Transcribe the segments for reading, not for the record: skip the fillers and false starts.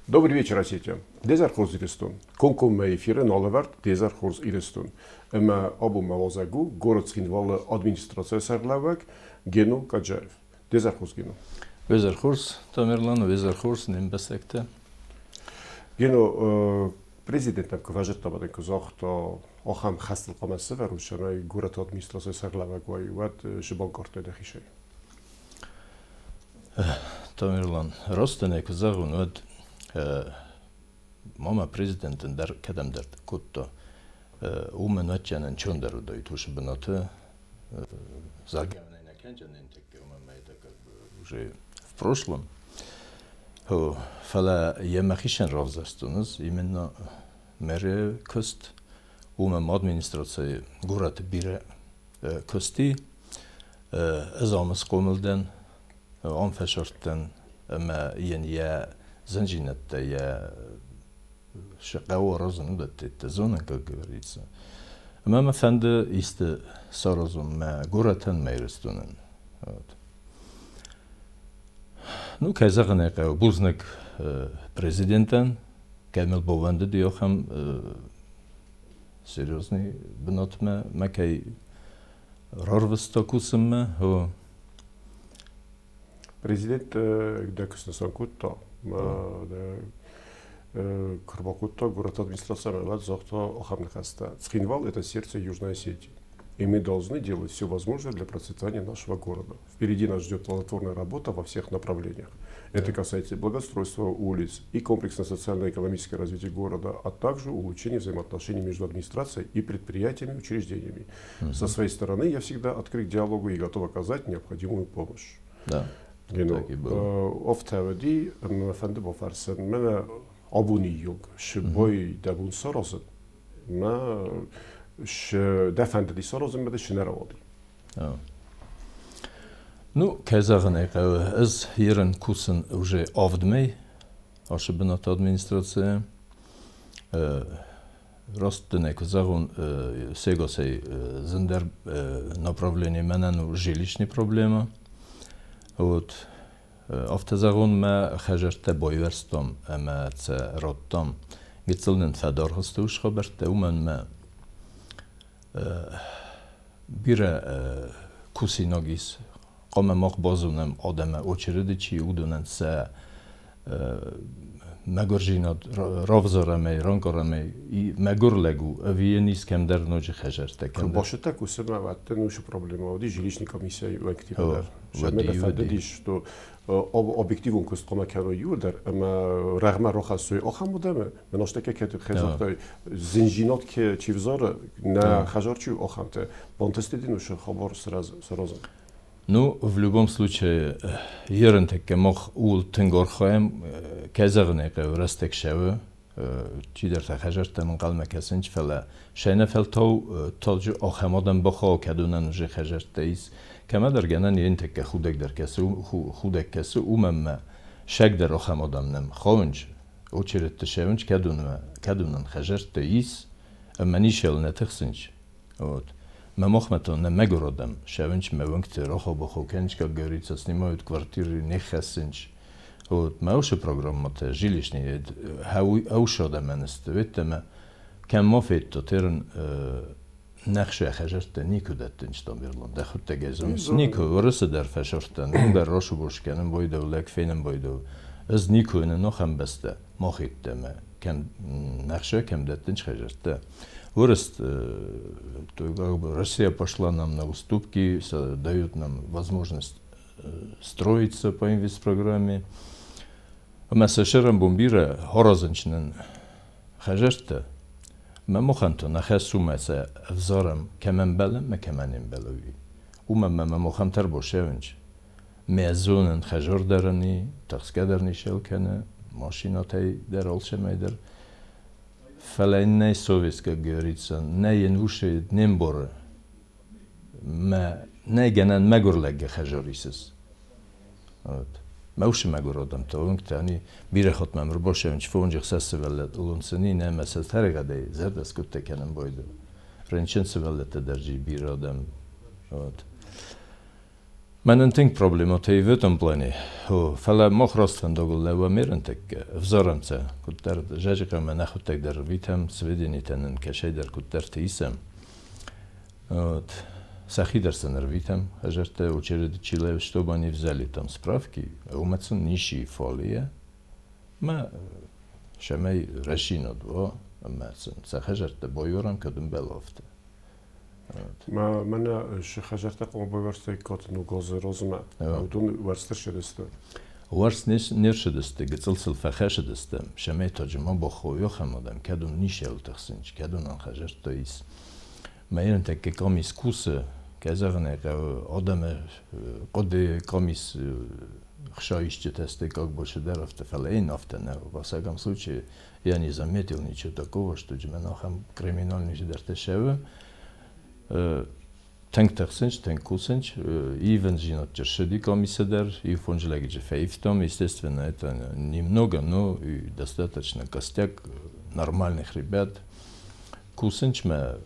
Добрый вечер, Осетия. Дезар хорз Ирыстон. Комкоммӕ эфиры налӕвӕрд Дезар хорз Ирыстон. Ӕмӕ абон мӕ уазӕг у город Цхинвалы администрацийы сӕргълӕууӕг Гено Каджаев. Дезар хорз, Гено. Везер хорз, Тамерлан, везер хорз, не мбӕстӕгтӕ. Гено, президент куы фӕзыдта, ӕмӕ дын куы загъта, ахӕм хӕстыл хъуамӕ сӕвӕрут, цӕмӕй горӕты администрацийы сӕргълӕууӕг уай, уӕд цы банкъардтай дӕхицӕй? Тамерлан, растӕнӕй куы зӕгъон, уӕд мама президентӕн дӕр кӕдӕмдӕр кодта. Уымӕн адджынӕн чондӕр уыдаид уыцы бынаты. Зӕгъгӕ, нӕ кӕнджынӕн тӕккӕ уымӕн это как бы уже в прошлом. Фӕлӕ йӕ мӕхицӕн равзӕрстон ӕз именно мэры куыст. Уымӕн администрацийы горӕты бирӕ куысти. Ӕз ам схъомыл дӕн, ам фӕсырдтӕн ӕмӕ йын йӕ зындзинӕдтӕ, йӕ цы хъӕуы аразын, уыдӕттӕ зонын, как говорится. Ӕмӕ мӕ фӕнды исты саразон мӕ горӕтӕн, мӕ Ирыстонӕн. Вот. Ну, кӕй зӕгъын ӕй хъӕуы, бузныг президентӕн, кӕй мыл баууӕндыди ахӕм серьезный бынатмӕ мӕ кӕй рарвыста кусынмӕ. Президент дӕ куы снысан кодта, куы рбакодта город администрацийы уӕд загъта ахӕм ныхӕстӕ. Цхинвал – это сердце Южной Осетии. И мы должны делать все возможное для процветания нашего города. Впереди нас ждет плодотворная работа во всех направлениях. Это касается и благоустройства улиц, и комплексное социально-экономическое развитие города, а также улучшение взаимоотношений между администрацией и предприятиями и учреждениями. Со своей стороны я всегда открыт к диалогу и готов оказать необходимую помощь. Да. Так и было. Офтӕвӕди мӕ фӕнды бафӕрсын, мӕнӕ абони юг, шибой дӕ бон саразын, мӕ дӕ фӕндыди саразын, мӕ дӕ шы нӕ рауади. Ну, кӕй зӕгъын ӕй хъӕуы, ӕз ерын кусын уже авд мӕй ацы бынаты администрацийы. Раст дын ӕй куы зӕгъон, сегасӕй зындӕр направление мӕнӕн у жилищный проблема. Вот. Афтӕ зӕгъон, мӕ хӕдзӕрттӕ байуӕрстам ӕмӕ сӕ радтам. Гыццыл нын фӕдаргъ сты уыцы хабӕрттӕ, уымӕн мӕ бирӕ кусинаг ис. Хъуамӕ мах базонӕм адӕмы очереды чи, уыдонӕн сӕ мӕгуырдзинад равзарӕм ӕй, ранкъарӕм ӕй. Мӕгуыр лӕг у, ӕви йын ис кӕмдӕр ноджы хӕдзӕрттӕ кӕмдӕр. Башыдта кусынмӕ уӕддӕр уыцы проблемӕ уыди жилищный комиссияйы уӕнгтимӕ дӕр. Сӕмӕ фӕндыдис, что объективон куыст хъуамӕ кӕной иуылдӕр ӕмӕ рӕгъмӕ рахӕссой ахӕм адӕмы, мӕнӕстӕ кӕд хӕдзӕрттӕй зынзинад чи взары, нӕ хӕдзар чи у ахӕмтӕ, бантысти дын уыцы хабар саразын? Ну, в любом случае, ерынтӕккӕ мах ууыл тынг архайӕм, кӕй зӕгъын ӕй хъӕуы, рӕстӕг цӕуы, чидӕртӕ хӕдзӕрттӕм ӕнхъӕлмӕ кӕсынц, фӕлӕ сӕ фӕлтау талджы ахӕм адӕм бахауы, кӕдонӕн уже хӕдзӕрттӕ ис, кӕмӕдӕр гӕнӕн ентӕккӕ худӕгдӕр кӕсы, худӕг кӕсы, уымӕн мӕ сӕгдӕр ахӕм адӕм нӕм хауынц, очередты сӕуынц, кӕдонмӕ, кӕдонӕн хӕдзӕрттӕ ис, ӕмӕ ничел нӕ тыхсынц. Вот. Мӕ махмӕ та нӕ мӕгуыр адӕм сӕуынц мӕ уынгты рахау-бахау кӕнынц, как говорится, снимают квартиры, не хӕссынц. Вот. Мӕ уыцы программӕтӕ жилищный ӕусы адӕмӕн сты, ведтӕмӕ кӕм ма федта, терын нӕхсӕ хӕдзӕрттӕ никуы дӕттынц Тамерлан, дӕхуыдтӕг ӕй зоныс. Никуы, уырысы дӕр фӕсырдтӕн, уым дӕр расубос кӕнын байдау, лӕг фенын байдау. Ӕз никуы уынын ахӕм бӕстӕ, мах йеддӕмӕ, кӕм нӕхсӕ кӕм дӕттынц хӕдзӕрттӕ. Вырос, как бы Россия пошла нам на уступки, дает нам возможность строиться по инвестпрограмме. Ӕмӕ сӕ сӕрӕнбон бирӕ аразынчынӕн хӕдзӕрттӕ. Мӕ махӕн та нӕ хӕс у мӕ сӕ ӕвзарӕм, кӕм ӕмбӕлӕм мӕ кӕмӕн не мбӕлы, уый. Уымӕн мӕ махӕн тӕрбосӕвынч. Мӕ зонын хӕзордӕрӕн и, тӕхсгӕ дӕр ничел кӕны, машинӕтӕй дӕр алцӕмӕй дӕр. Фӕлӕ йын нӕй совесть, как говорится, нӕ йын усы не мбары. Мӕ нӕй гӕнӕн мӕгуыр лӕггӕ хӕзор исыс. Вот. Мӕ уыцы мӕгуыр адӕмтӕ уынгтӕ, ани бирӕ хатт мӕм ӕрбацӕуынц фонджы хсӕз сывӕллон сын и, ӕмӕ сӕ тӕригъӕдӕй зӕрдӕ скъуыдтӕ кӕнын байдайы. Рынчын сывӕллӕттӕ дӕр джи бирӕ адӕм. Вот. Мӕнӕн тынг проблемӕтӕ и в этом плане. О, фӕлӕ мах раст фӕндагыл лӕууӕм ерынтӕккӕ, ӕвзарӕм сӕ, куыддӕр Зӕджыхъӕумӕ нӕхуыдтӕг дӕр рвитӕм, сведенитӕ нын кӕсӕйдӕр куыддӕрты исӕм. Вот. Сӕхи дӕр сын ӕрвитӕм, хӕдзӕрттӕ очереды чи лӕууы, чтобы они взяли там справки, уымӕ сын ничи фалийӕ, мӕ цӕмӕй рӕсинад уа, ӕмӕ сын сӕ хӕдзӕрттӕ байуарӕм, кӕд ӕмбӕлы, афтӕ. Мӕнӕ шы хӕдзӕрттӕ хъуамӕ байуӕрстаиккат ног азы размӕ. Уыдон уӕрст ӕрцыдысты? Уӕрст не рцыдысты, гыццыл сыл фӕхӕцыдысты, цӕмӕй таджы ма бахойохӕм адӕм, кӕд уын ничиуал тыхсынц, кӕд уын хӕдзӕрттӕ ис. Мӕ ерынтӕккӕ къамис кусы, кӕй зӕгъын ӕй хъӕуы, адӕмы хъуыды къамис хсаисджытӕ сты как больше дӕр афтӕ, фӕлӕ йын афтӕ нӕу. Во всяком случае, я не заметил ничего такого, что мӕн ахӕм криминальный чидӕртӕ цӕуы. Тынг тыхсынц, тынг кусынц. Ивындзинӕдты ссыди къамисы дӕр, иу фондз лӕджы фӕивтам. Естественно, это немного, но и достаточно костяк нормальных ребят. Кусынц мӕ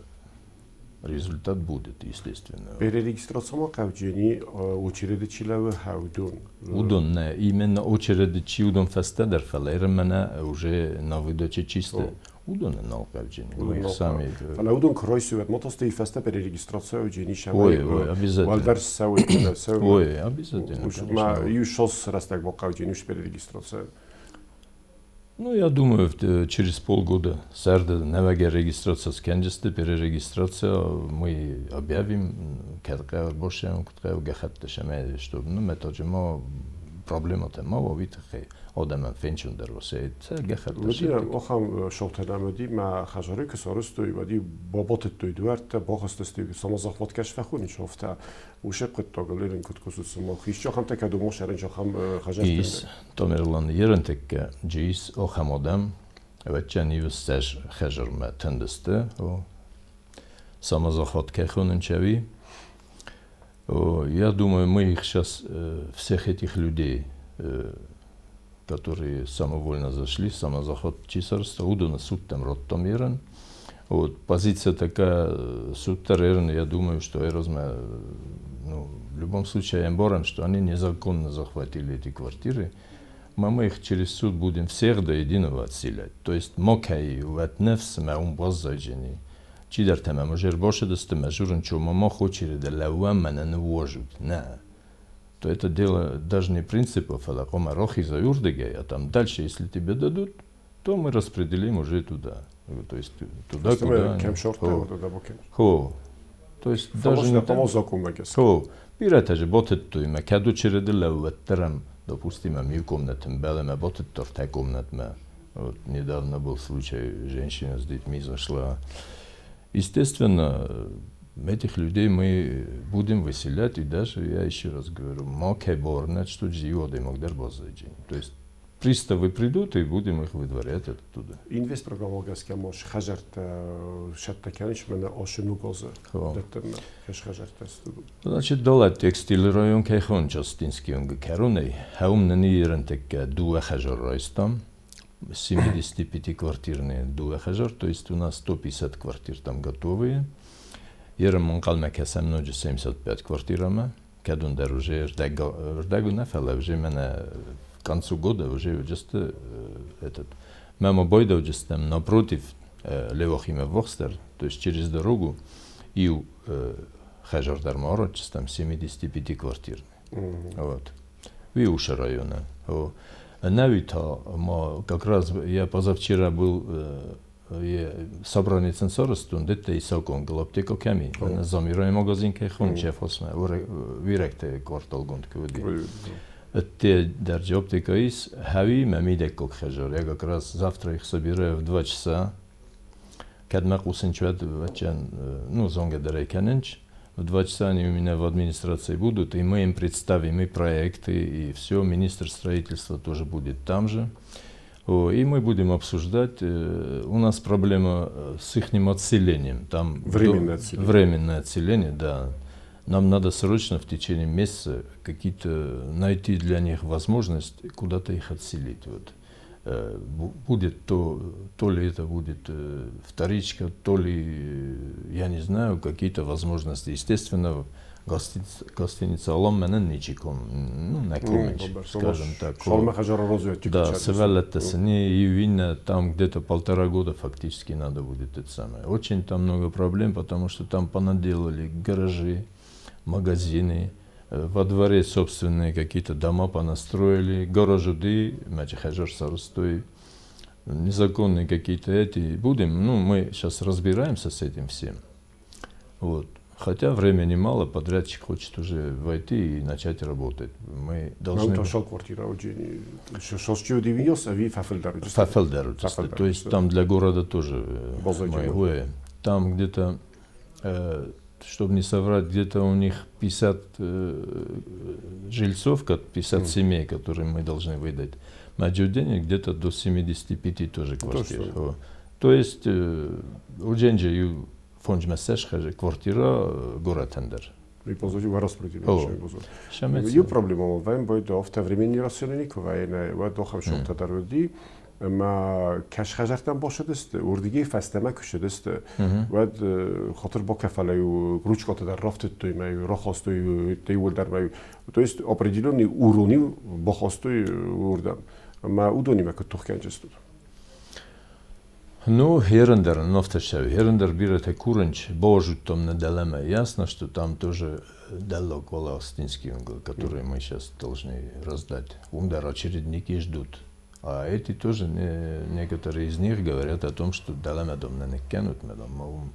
результат будет, естественно. Перерегистрацияма хъауджыни очереды чи лӕууы, уыдон? Уыдон нӕ, именно очереды чи, уыдон фӕстӕдӕр, фӕлӕ мӕнӕ уже на выдаче чисто. Уыдоны нал хъауджыни. Мы их сами. Фӕлӕ уыдон куы райсой, уӕд ма та фӕстӕ перерегистрация уджени. Ой, ой, обязательно. Уӕлдӕр цӕуы, кӕнӕ цӕуы. Ой, обязательно. Ма иу шос рӕстӕг бахъауджени уыцы перерегистрация. Ну, я думаю, через полгода сӕрды нӕуӕгӕй регистрация скӕнджысты, перерегистрация мы объявим, кӕд хъӕуы ӕрбацӕуын, куыд хъӕуы гӕххӕтты сӕмӕ, чтобы, ну, мӕ ма проблемӕтӕ ма уа, уый тыххӕй адӕмӕн фенчондӕр уа сӕ гӕххӕттӕ. Уыди ахӕм шоутӕ уыди, мӕ хӕдзары куы сарӕзтой, уӕд бабатыдтой дуӕрттӕ, бахызтысты, самозахват кӕс фӕхонис афтӕ. Уыцы хъуыддагыл ерын куыд кусут сымах? Ис ахӕмтӕ, кӕд уымӕ сӕрын ахӕм хӕдзӕрттӕ? Ис, Тамерлан, ерынтӕккӕ ис ахӕм адӕм, ӕвӕццӕн иу хӕдзармӕ тындысты, самозахват кӕй хонынчӕуи. Я думаю, мы их сейчас, всех этих людей, которые самовольно зашли, самозахват чи сарӕзта, уыдоны судтӕм радтам ерын. Вот, позиция такая, судтар ерын, я думаю, что айразмӕ, ну, в любом случае, ӕмбарӕм, что они незаконно захватили эти квартиры. Мы их через суд будем всех до единого отселять. То есть макӕй уӕд ныфс мӕ уым баззайдзӕни. Чидӕртӕ мӕм уже ӕрбацыдысты мӕ дзурынц, ома мах очереды лӕууӕм, мӕнӕ ныууадзут. Нӕ. То это дело даже не принципа, фӕлӕ хъуамӕ рахизай уырдыгӕй, а там дальше, если тебе дадут, то мы распределим уже туда. То есть туда, куда... Кӕм сорттӕ, туда бакӕн. Хо. То есть даже не там законмӕ гӕсгӕ. Хо. Бирӕтӕ же батыдтой мӕ, кӕд очереды лӕууӕддӕр допустим, иу комнаты мбӕлы мӕ батыдта ӕртӕ комнатмӕ. Вот недавно был случай, женщина с детьми зашла. Естественно, этих людей мы будем выселять, и даже, я еще раз говорю, макӕй бар, что адӕймаг дӕр баззайдзӕни. То есть приставы придут, и будем их выдворять оттуда. Инвестпрограмма гӕсгӕ ма хӕдзӕрттӕ цӕттӕ кӕныс мӕнӕ ацы ног азы дӕттынмӕ хӕдзӕрттӕ? Значит, дӕлӕ текстилы район кӕй хонынц Остинский уынгы кӕронӕй, уым нын ерынтӕккӕ дыууӕ хӕдзар райстам, 75-квартирные дыууӕ хӕдзар, то есть у нас 150 квартир там готовые. Ерын ӕнхъӕлмӕ кӕсӕм ноджы 75 квартирамӕ, кӕд уын дӕр уже ӕрдӕг нӕ, фӕлӕ уже мӕнӕ к концу года уже just этот мӕ ма байдауджыстӕм напротив Леуахимӕ ввахсдӕр, то есть через дорогу иу хӕдзар дӕр ма аратджыстӕм 75-квартирный. Вот. Уыцы районы. Нӕуи та ма как раз я позавчера был собрание сарӕзтон, деттӕ исакон аптека кӕми. Замирай магазин кӕй хонынц фосмӕ, уирӕгты кварталгонд куы уыди. Те дӕр аптека ис, хӕви мӕ мидӕггаг хӕдзар. Я как раз завтра их собираю в 2 часа. Кӕд мӕ хъусынч, уӕд вӕччӕн, ну, зонгӕ дӕр ӕй кӕнынч. В 2 часа они у меня в администрации будут, и мы им представим и проекты, и все. Министр строительства тоже будет там же. И мы будем обсуждать. У нас проблема с их отселением. Там временное отселение. Временное отселение, да. Нам надо срочно в течение месяца какие-то найти для них возможность куда-то их отселить. Вот. Будет то ли это будет вторичка, то ли, я не знаю, какие-то возможности. Естественно, гостиница Алом ничиком, ну, на скажем так. Да, и там где-то 1,5 года фактически надо будет это самое. Очень там много проблем, потому что там понаделали гаражи, магазины, во дворе собственные какие-то дома понастроили, гаражуды, незаконные какие-то эти. Будем, ну, мы сейчас разбираемся с этим всем. Вот. Хотя времени мало, подрядчик хочет уже войти и начать работать. Мы должны... То есть там для города тоже. Там где-то, чтобы не соврать, где-то у них 50 жильцов, 50 семей, которые мы должны выдать. На Джудене где-то до 75 тоже квартир. То есть у Дженджи фонџмесеш квартира город тендер. Ю проблема ваем бой до времени расселеникова и ва дохам шокта даруди ма каш хажартан бошадест урдиги фастама кушадест вад хотир бо кафалаю ручката дар рафтет той маю рахостой тейвол дар маю, то есть определенный уровни бохостой урдам ма удони ма тухканчестуд. Ну, Херендер, нофташев, Херендер бирате куренч, божут там на делеме. Ясно, что там тоже дело Остинский угол, который мы сейчас должны раздать. Умдар очередники ждут. А эти тоже, некоторые из них говорят о том, что делеме дом не кенут, медом.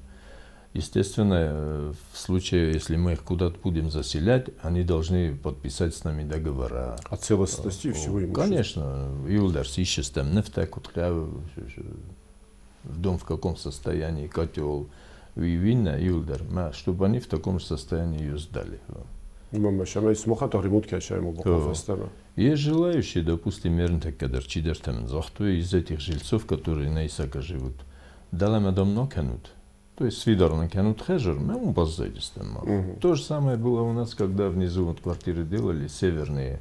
Естественно, в случае, если мы их куда-то будем заселять, они должны подписать с нами договора. О целостности всего имущества. Конечно. Юлдер ищет там нефть, в дом в каком состоянии, котел, вина, юлдер, чтобы они в таком же состоянии ее сдали. Есть желающие, допустим, из этих жильцов, которые на Исака живут, то есть свидарно кенут хежер, То же самое было у нас, когда внизу вот квартиры делали, северные,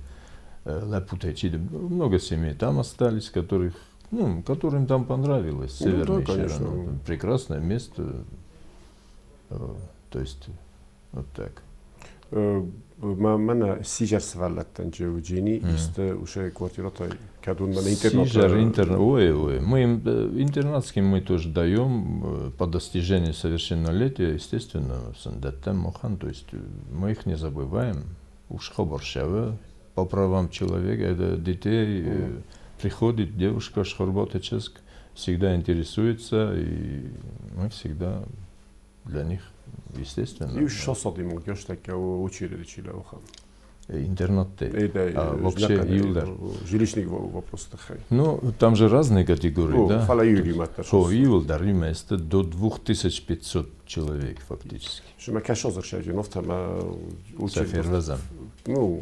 много семей там остались, которых, ну, которым там понравилось, северный, ну, да, конечно. Прекрасное место, то есть вот так. Мана сижар свалаттан джеуджини ист уже квартирата кадун мана интернат. Сижар интернат, ой, ой, мы им интернатским мы тоже даем по достижении совершеннолетия, естественно, сандаттам мохан, то есть мы их не забываем. Уж хабаршава по правам человека, это детей. Приходит девушка шхорботеческ, всегда интересуется, и мы всегда для них, естественно. И что Интернат. Вообще, Юлдар. Жилищный вопрос. Ну, там же разные категории, да? Юлдар, это до 2500 человек фактически. Ну,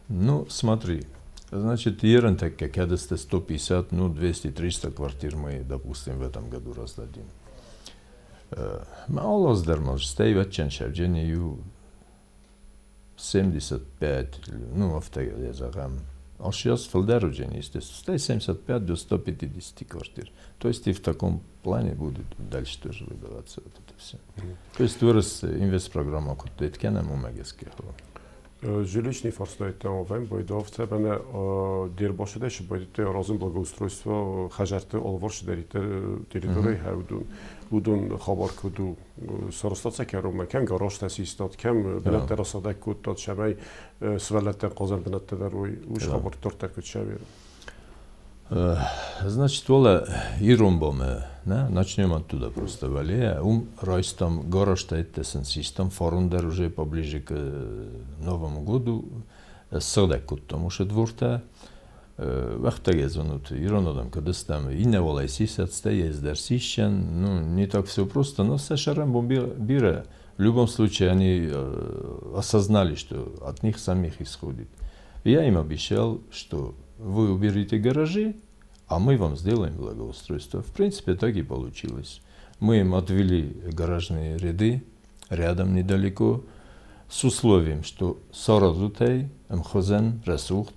Ну, смотри, значит, Ерентек, когда 150, ну, 200, 300 квартир мы, допустим, в этом году раздадим. Мало 75, ну, а сейчас естественно, 75 до 150 квартир. То есть и в таком плане будет дальше тоже выдаваться вот это все. То есть вырос инвестпрограмма, Жилищный форсайтан бойдовце бана дербошедеш бойдте разум благоустройство хажарты олворш территории хаудун удун хабар куду саростаца керума кем гараж тасистат кем бинат расада куд шамай свалаттан казан бинат даруй уш хабар торта куд шавер. Значит, вола иромбоме, да? Начнем оттуда просто. Вале, райстам гараж тайтесен систем форундер уже поближе к Новому году садак потому что дворта вахтагезонут иронодам кадыстам инневолай сисат ездер сищен, ну не так все просто, но сашарам бомбира. В любом случае они осознали, что от них самих исходит. Я им обещал, что вы уберите гаражи, а мы вам сделаем благоустройство. В принципе, так и получилось. Мы им отвели гаражные ряды рядом недалеко с условием, что саразутай, мхозен, расухт,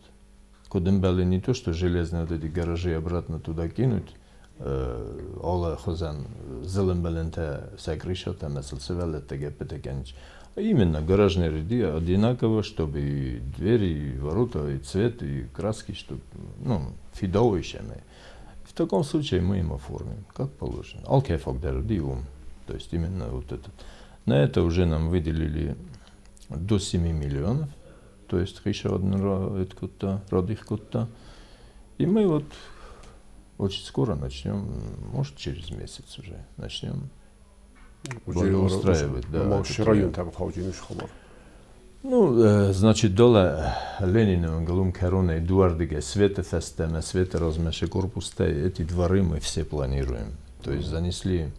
кудымбалы не то, что железные вот эти гаражи обратно туда кинуть, алы хозен зылымбалента сакришата, меслсевелетте геппетекенч. Именно гаражные ряды одинаково, чтобы и двери, и ворота, и цвет, и краски, чтобы, ну, фидовыщами. В таком случае мы им оформим, как положено. Алкефак ум. То есть именно вот этот. На это уже нам выделили до 7 миллионов, то есть родих. И мы вот очень скоро начнем, может, через месяц уже начнем благоустраивать. Да, район там. Ну, значит, дола Ленина галум короны дуардиге светофестема, светоразмеше корпуста, эти дворы мы все планируем. То есть занесли,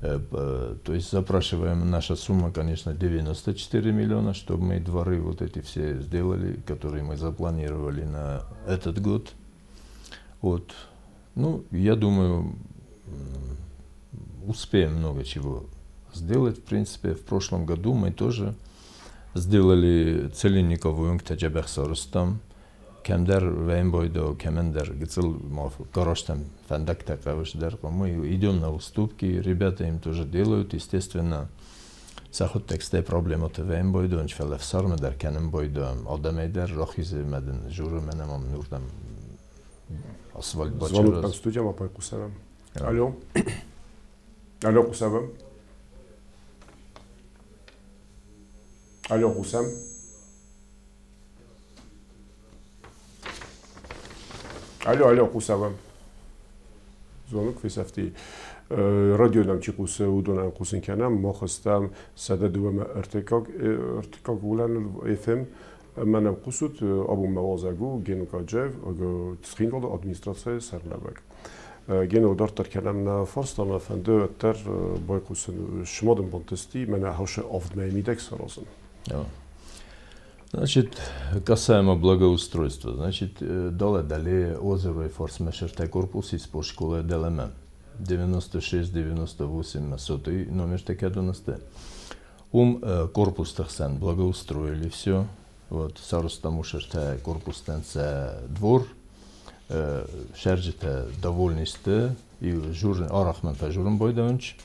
то есть запрашиваем, наша сумма, конечно, 94 миллиона, чтобы мы дворы вот эти все сделали, которые мы запланировали на этот год. Вот. Ну, я думаю, успеем много чего сделать. В принципе, в прошлом году мы тоже сделали Целинникову Тежебехсарустам. Кемдер Вейнбойдо, Кемендер, Гцел, Караштам, Фендакта, Мы идем на уступки, ребята им тоже делают, естественно. Сахот тексте проблематы Вейнбойдо, иншаллах сармедер Кененбойдо, Адамейдер, Рахизе Меден, Журу Менемам, Нурдам, асфальт бачараз. Звонок на студия, мапай кусавам. Алло. Алло, кусавам. Алло, Хусам. Алло, алло, Хусам. Звонок фесафти. Радио нам чикус удон кусин канам мохстам сада дуама артикак артикак улан FM манам кусут абу мавазагу генукаджев цхинвал администрация сарлабак. Гено дартар канам фарстам фанду аттар байкусен шмаден бонтести мана хауше авдмеймидек саразен. Значит, касаемо благоустройства, значит, дала дали озеро и форс-мешерте корпус из по школе ДЛМ. 96-98 сотый номер такая. Ум корпус тахсан благоустроили все. Вот, сарустам ушерте корпус тенце двор, шерджите довольнисты и журн арахман фажурн бойдаунч.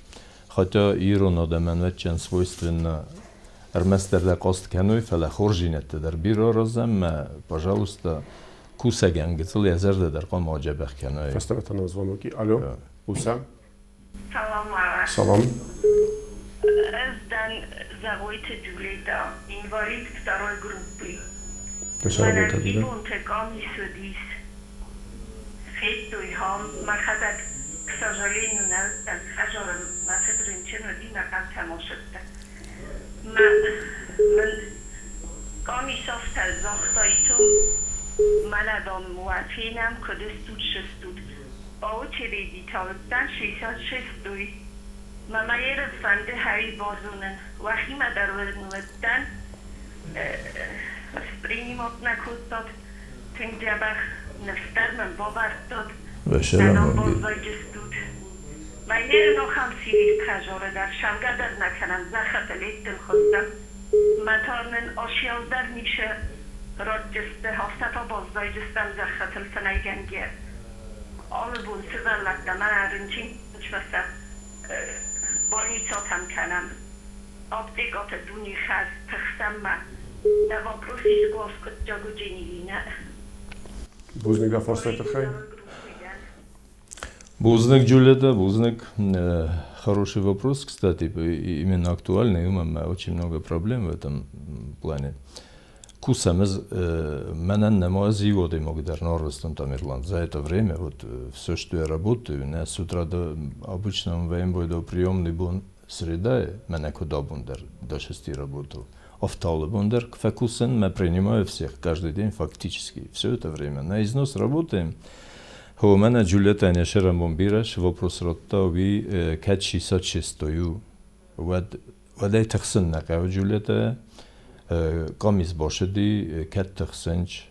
Хотя ирон адаман ветчен свойственно Эрместерде кост кенуй, феле хоржинетте дер биро розем, пожалуйста, кусеген гицил язерде дер ком аджабех кенуй. Фестеметан на звонки. Алло, Усам. Салам. Салам. Эздан Загойте Джулита, инвалид второй группы. К сожалению, По очереди 66 Бузник форсайтахай. Бузник, Джульетта, Бузник. Хороший вопрос, кстати, именно актуальный. У меня очень много проблем в этом плане. Кусамез менен немоаз могдар Норвестон Тамерлан. За это время, вот все, что я работаю, не с утра до обычного ВМБ до приемный бун среда, мене куда бундер до 6 работал. Офталы бундер факусен, мы принимаю всех каждый день фактически. Все это время. На износ работаем. У меня Джульетта не шерам бомбираш, вопрос ротта ви кат 66 вад вадай тахсын накав Джульетта قامیز باشدی کت تخسنج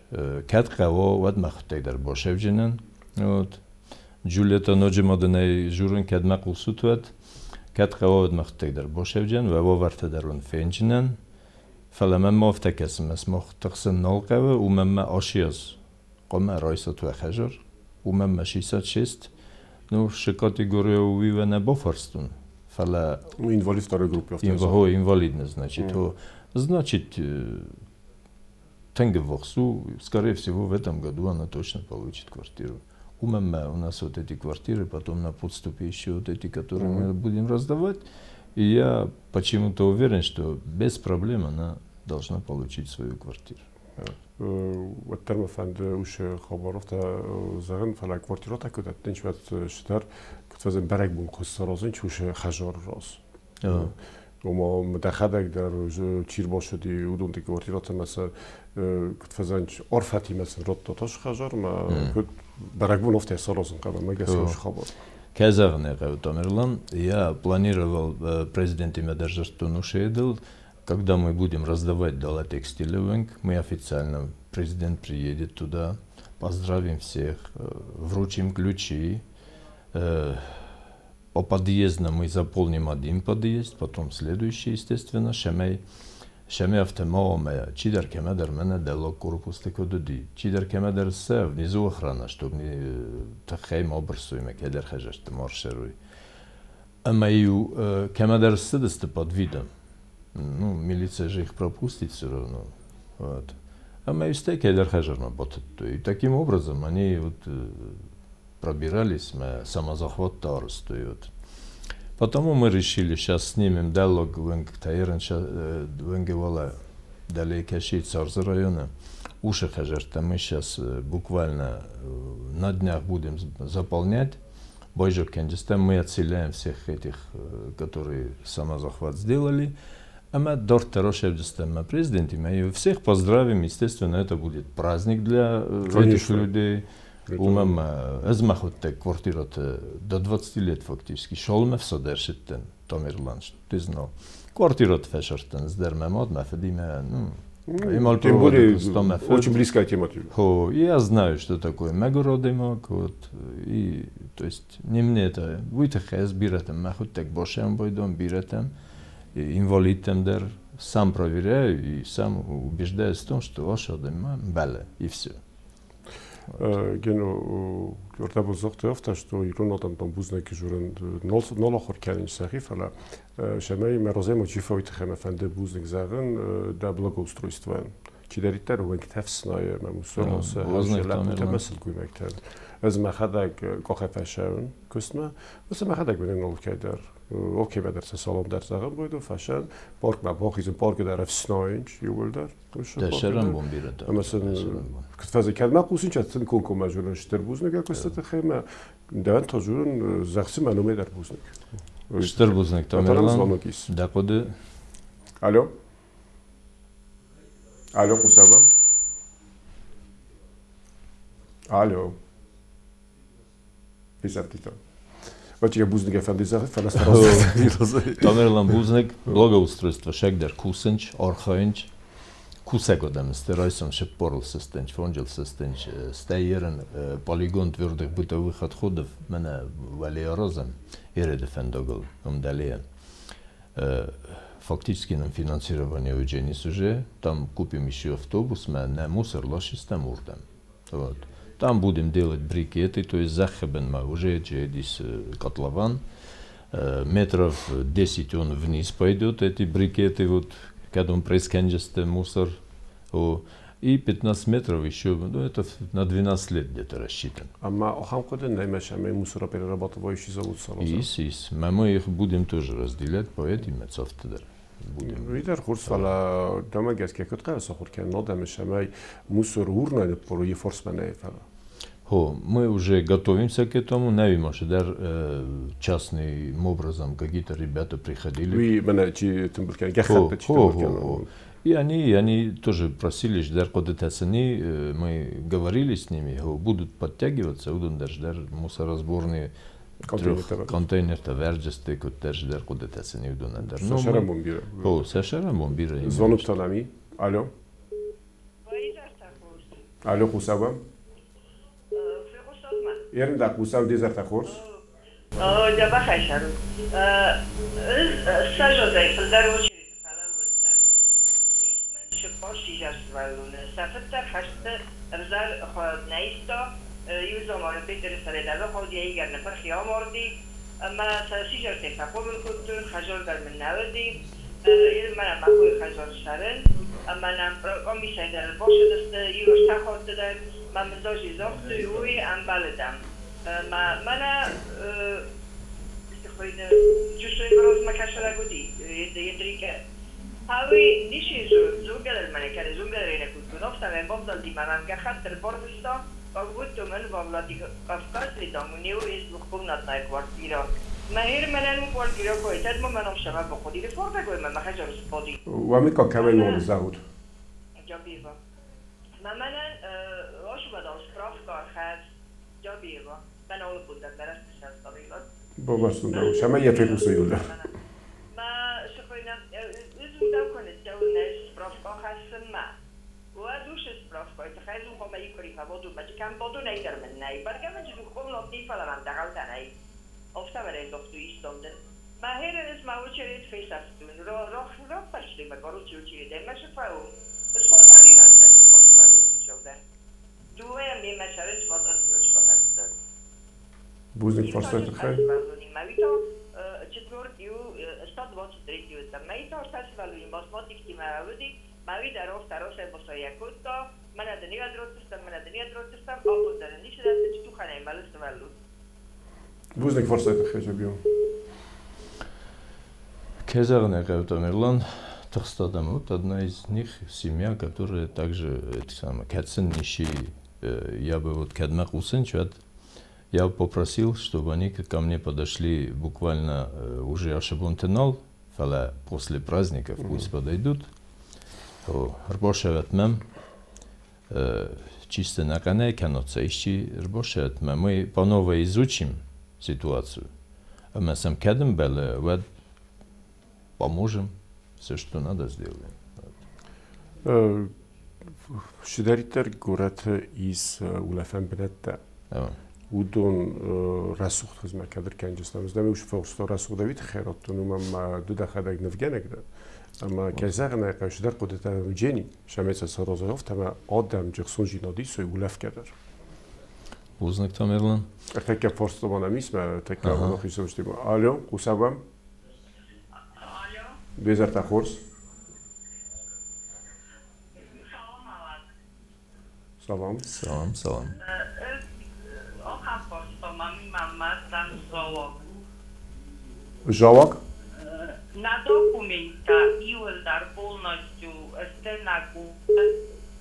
کت قوا ود مخوتک در باشевжинен. Вот. Джульетта ноджи мадынай журын кәдмә кулсут вәд. Кӕд хъӕуа, уӕд мӕхӕдӕг дӕр бошевджен, уӕ уавӕртӕ дӕр уын фенджынӕн. Фӕлӕ мӕнмӕ афтӕ кӕсы, мӕ сымах тыхсын нал хъӕуы, уымӕн мӕ асиаз хъуамӕ райсат уӕ хӕдзар, уымӕн мӕ сисат шест. Ну, шы категория уый уӕ нӕ бафарстон, фӕлӕ... Ну, инвалид второй группы. Инва, инвалидность, значит. Mm. Значит, тынг ӕввахс у, скорее всего, в этом году она точно получит квартиру. У у нас вот эти квартиры, потом на подступе еще вот эти, которые мы будем раздавать. И я почему-то уверен, что без проблем она должна получить свою квартиру. Уӕддӕр мӕ фӕнды уыцы хабар афтӕ зӕгъын, фӕлӕ квартирӕтӕ куы дӕттынц, уӕд цыдӕр куыд бӕрӕгбон куы саразынц уыцы хӕдзары раз. Ома дӕхӕдӕг дӕр чи рбацыди, уыдон квартирӕтӕ мӕ сӕ куыд фӕзӕнч арфӕтимӕ сын радта тас хӕдзармӕ, куыд бӕрӕгбон афтӕ саразын хъӕуы, мӕ гӕсгӕ уыцы хабар. Кӕй зӕгъын ӕй хъӕуы, Тамерлан, я планировал президентимӕ дӕр дзырдтон уыцы когда мы будем раздавать дала текстилевынг, мы официально, президент приедет туда, поздравим всех, вручим ключи, по подъездам мы заполним один подъезд, потом следующий, естественно, цӕмӕй цӕмӕй афтӕ ма уа, ӕмӕ чидӕр кӕмӕдӕр мӕнӕ дӕллаг корпусты куыд уыди, чидӕр кӕмӕдӕр сӕ внизу охрана, чтобы тыххӕй ма бырсой мӕ кӕдӕр хӕдзӕртты ма рсӕрой. Ӕмӕ-иу кӕмӕдӕр ссыдысты под видом. Ну, милиция же их пропустит все равно. Вот. Ӕмӕ стӕй кӕдӕр хӕдзармӕ батыдтой. И таким образом они вот пробирались, мӕ самозахват арӕзтой. Вот. Потому мы решили, сейчас снимем дӕллаг уынг Таирын уынджы уӕлӕ дӕле кӕси Царзы районы. Уыцы хӕдзӕрттӕ мы сейчас буквально на днях будем заполнять. Байзаг кӕнджыстӕм мы отселяем всех этих, которые самозахват сделали. Ӕмӕ дарддӕр ошевджыстӕм президентимӕ и всех поздравим. Естественно, это будет праздник для этих людей. Уымӕн ӕз мӕхуыдтӕг квартираты до 20 лет фактически. Шолмӕ фсадӕрсыдтӕн, Тамерлан, ты знал. Квартираты фӕсӕрдтӕн, дӕр мӕ мад, мӕ фыдимӕ, ну, Ну, тем более, очень близкая тема тебе. Хо, я знаю, что такое мӕгуыр адӕймаг, вот, и, то есть, не мне это, уый тыххӕй ӕз бирӕтӕм мӕхуыдтӕг башӕм бирӕтӕм, инвалидтӕм дӕр сам проверяю и сам убеждаюсь в том, что ас адӕймаг мбӕлы, и все. Гено, ортабон загътой афтӕ, что ирон адӕмтӕн бузныг журын нал ахуыр кӕнын сӕхи, фӕлӕ цӕмӕй мӕ разӕй чи фӕуый тыххӕй мӕ фӕнды бузныг зӕгъын дӕ благоустройствойӕн. Чидӕриддӕр уӕнгтӕ ӕфснайы мӕ мусор лӕппутӕ мӕ сылгоймӕгтӕн. Ӕз мӕхӕдӕг къахӕй фӕсӕуын куыстмӕ, уыцы мӕхӕдӕг уынын алкӕй дӕр. Алкӕмӕ дӕр сӕ салам дӕр зӕгъын байдон, фӕсӕн, паркмӕ бахизын, паркы дӕр ӕфснайынч иууылдӕр. Дӕ бон бирӕтӕ. Ӕмӕ сын куыд фӕзы кӕд мӕ хъусын сын комкоммӕ журын стыр бузныг куысты тыххӕй мӕ дӕн та журын зӕгъцы мӕ номӕй дӕр бузныг. Стыр бузныг, Тамерлан. Дӕ хъуыды. Алло. Алло, хъусӕм. Алло. Фесӕфтитӕ. Вачига бузныг ӕфӕнди зӕгъы, фӕлӕ Тамерлан бузныг, благоустройство шӕгдӕр кусынч, архайынч. Кусӕг адӕм сты райсом шыппорыл сыстынч, фонджыл сыстынч, стӕй ерын полигон твердых бытовых отходов мӕнӕ уӕле аразӕм Ереды фӕндагыл, уым дӕлейӕ. Фактически нам финансирование уыдженис уже, там купим еще автобус, мӕ нӕ мусор лашистам урдӕм. Вот. Там будем делать брикеты, то есть зӕххы бынмӕ уже здесь котлован. Метров 10 он вниз пойдет, эти брикеты, вот, когда он происходит мусор. И 15 метров еще, ну, это на 12 лет где-то рассчитан. Ӕмӕ ахӕм хъуыды нӕй мӕ цӕмӕй мусороперерабатывающий завод сараза? Ис, ис. Мы их будем тоже разделять по этим дӕр. Будем. Уый дӕр хорз, фӕлӕ дӕмӕ гӕсгӕ куыд хъӕуы сахуыр кӕнын адӕмы, цӕмӕй мусор урнӕ ныппарой йӕ фарсмӕ нӕй, фӕлӕ. Хо, мы уже готовимся к этому. Нӕ дӕр частным образом какие-то ребята приходили. Уый мӕнӕ чи тымбыл кӕны, гӕххӕтты чи тымбыл кӕны. И они тоже просили, ждар мы говорили с ними, будут подтягиваться, будут даже мусоросборные контейнертӕ вӕрджысты, куыддӕр ждар хъуыдытӕ уыдонӕн дӕр. Сӕ сӕрӕнбон бирӕ. Хо, сӕ сӕрӕнбон бирӕ. Звонок нами. Алло. Алло, хъусӕм. Ерын дӕ хъусӕм, де зӕртӕ хорз. Дзӕбӕхӕй цӕрут. Ӕз ссӕдзӕй фылдӕр очереды фӕлӕууыдтӕн. Ис мын 40 сидзӕр сывӕллоны. Сӕ фыд дӕр хӕсты ӕвзӕр хуыд нӕ иста. Иу заманы Петры сӕрӕй дӕлӕхауд, йӕ игӕр ныппырх и, амарди. Ӕмӕ сӕ сидзӕртӕй фӕхъомыл кодтон, хӕдзар дӕр мын нӕ уыди. Мӕнӕ мӕ хойы хӕдзар ссарын. Ӕмӕ нӕм къамисӕй дӕр ӕрбацыдысты, иу ӕртӕ хатты дӕр. Мӕ мын даже загътой, уый ӕмбӕлыдӕм. Мӕнӕ Джусойы размӕ кӕсӕлӕг уыди, Едрикӕ. Хауи ничи зонгӕ мӕнӕ кӕны, зонгӕ дӕр кодтон. Афтӕмӕй бавдӕлди мӕм гӕххӕтт ӕрбарвыста, как будто мын во Владикавказе там у него есть двухкомнатная квартира. Мӕ мӕнӕн квартира кой, тӕд ма мӕн омшама баходи, форма мӕ хӕдзар споди. Вами как кӕмӕй зовут? Джабиева. Ма мӕнӕн ошвадал справка хӕс Джабиева. Мӕн олыбудан бәрәстесән Бабасында, шама я фекусаюла. Ма шахойна изудав конец справка хӕссынмӕ. Уӕд уж справка, это хайзу хома икори фаводу, ма чикам боду нейдер мен най. Баргамен двухкомнатный фаламан дагалтанай. Офтаверей зохту истонден. Ма херен ма очередь фесафтун. Рох рох пошли ма короче очередь. Ма шфау. Схотари радда, форсвану рхишовден. Дуэ ми ма шарен чватат ночка хаст. Бузныг фарстаты хай. Четвертью, 123 там маито, математики ма уди, ма вида роста роса босая кутто, мана да ниадротстам, мана да ниадротстам, апундан нишадат туханай малыс валлу. Бузныг фарстаты хай, жабио. Кӕй зӕгъын ӕй хъӕуы, Тамерлан, тыхст адӕм. Вот одна из них семья, которая также, это самое, кӕд сын ничи, я бы вот кӕдмӕ хъусын, уӕд я попросил, чтобы они ко мне подошли буквально уже ашы бонты нал, фӕлӕ после праздников пусть подойдут. Ӕрбашӕвӕт мӕм, чисто нӕхъӕнӕй кӕннод сӕ исчи ӕрбашӕвӕт мӕ. Мы по новой изучим ситуацию. Ӕмӕ сӕм кӕд ӕмбӕлы, уӕд поможем, все, что надо, сделаем. Чидӕриддӕр горӕты ис улӕфӕн бынӕттӕ. Уыдон рӕсугъд хуызмӕ кӕд ӕркӕнджыстӕм. Ӕз дӕм фӕхуыста рӕсугъд тыххӕй радтон, уымӕн ма ды дӕхӕдӕг нывгӕнӕг дӕ. Ӕмӕ кӕй зӕгъын ӕй хъӕуы, цыдӕр хъуыдытӕ уыджени, сӕмӕй сӕ саразой афтӕ, ӕмӕ адӕм джихсонджинад исой улӕфгӕ дӕр. Бузныг, Тамерлан. Ӕртӕккӕ фарстаман ам ис, мӕ ӕртӕккӕ хицӕуттимӕ. Алло, хъусӕм. Алло. Безӕртӕ хорз. Салам алат. Салам. Салам, салам. Охам фарстаман мамма там зоог. Жавак? На документа иуылдӕр полностью стенаку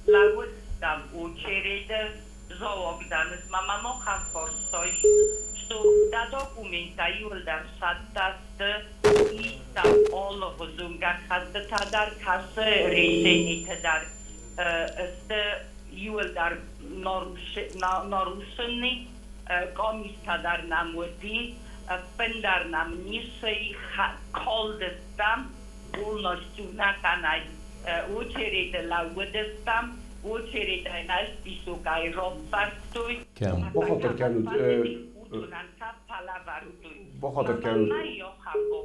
лӕууыдтам очереды зоогдан. Мама мохам фарстой, что до документа иуылдӕр садтасты и там олығызун гӕххӕттытӕ дӕр, кӕсы решениетӕ дӕр сты иуылдӕр нарушены, комиссия дӕр нӕм уыди, ӕппындӕр нӕм ницы калдыстам, полностью нӕхъӕнӕй очереды лӕууыдыстам, очередӕй нӕ списокӕй раппӕрстой. Кӕм? Бахатыр кӕнут, Уыдонӕн та палӕвӕрдтой. Бахатыр кӕнут.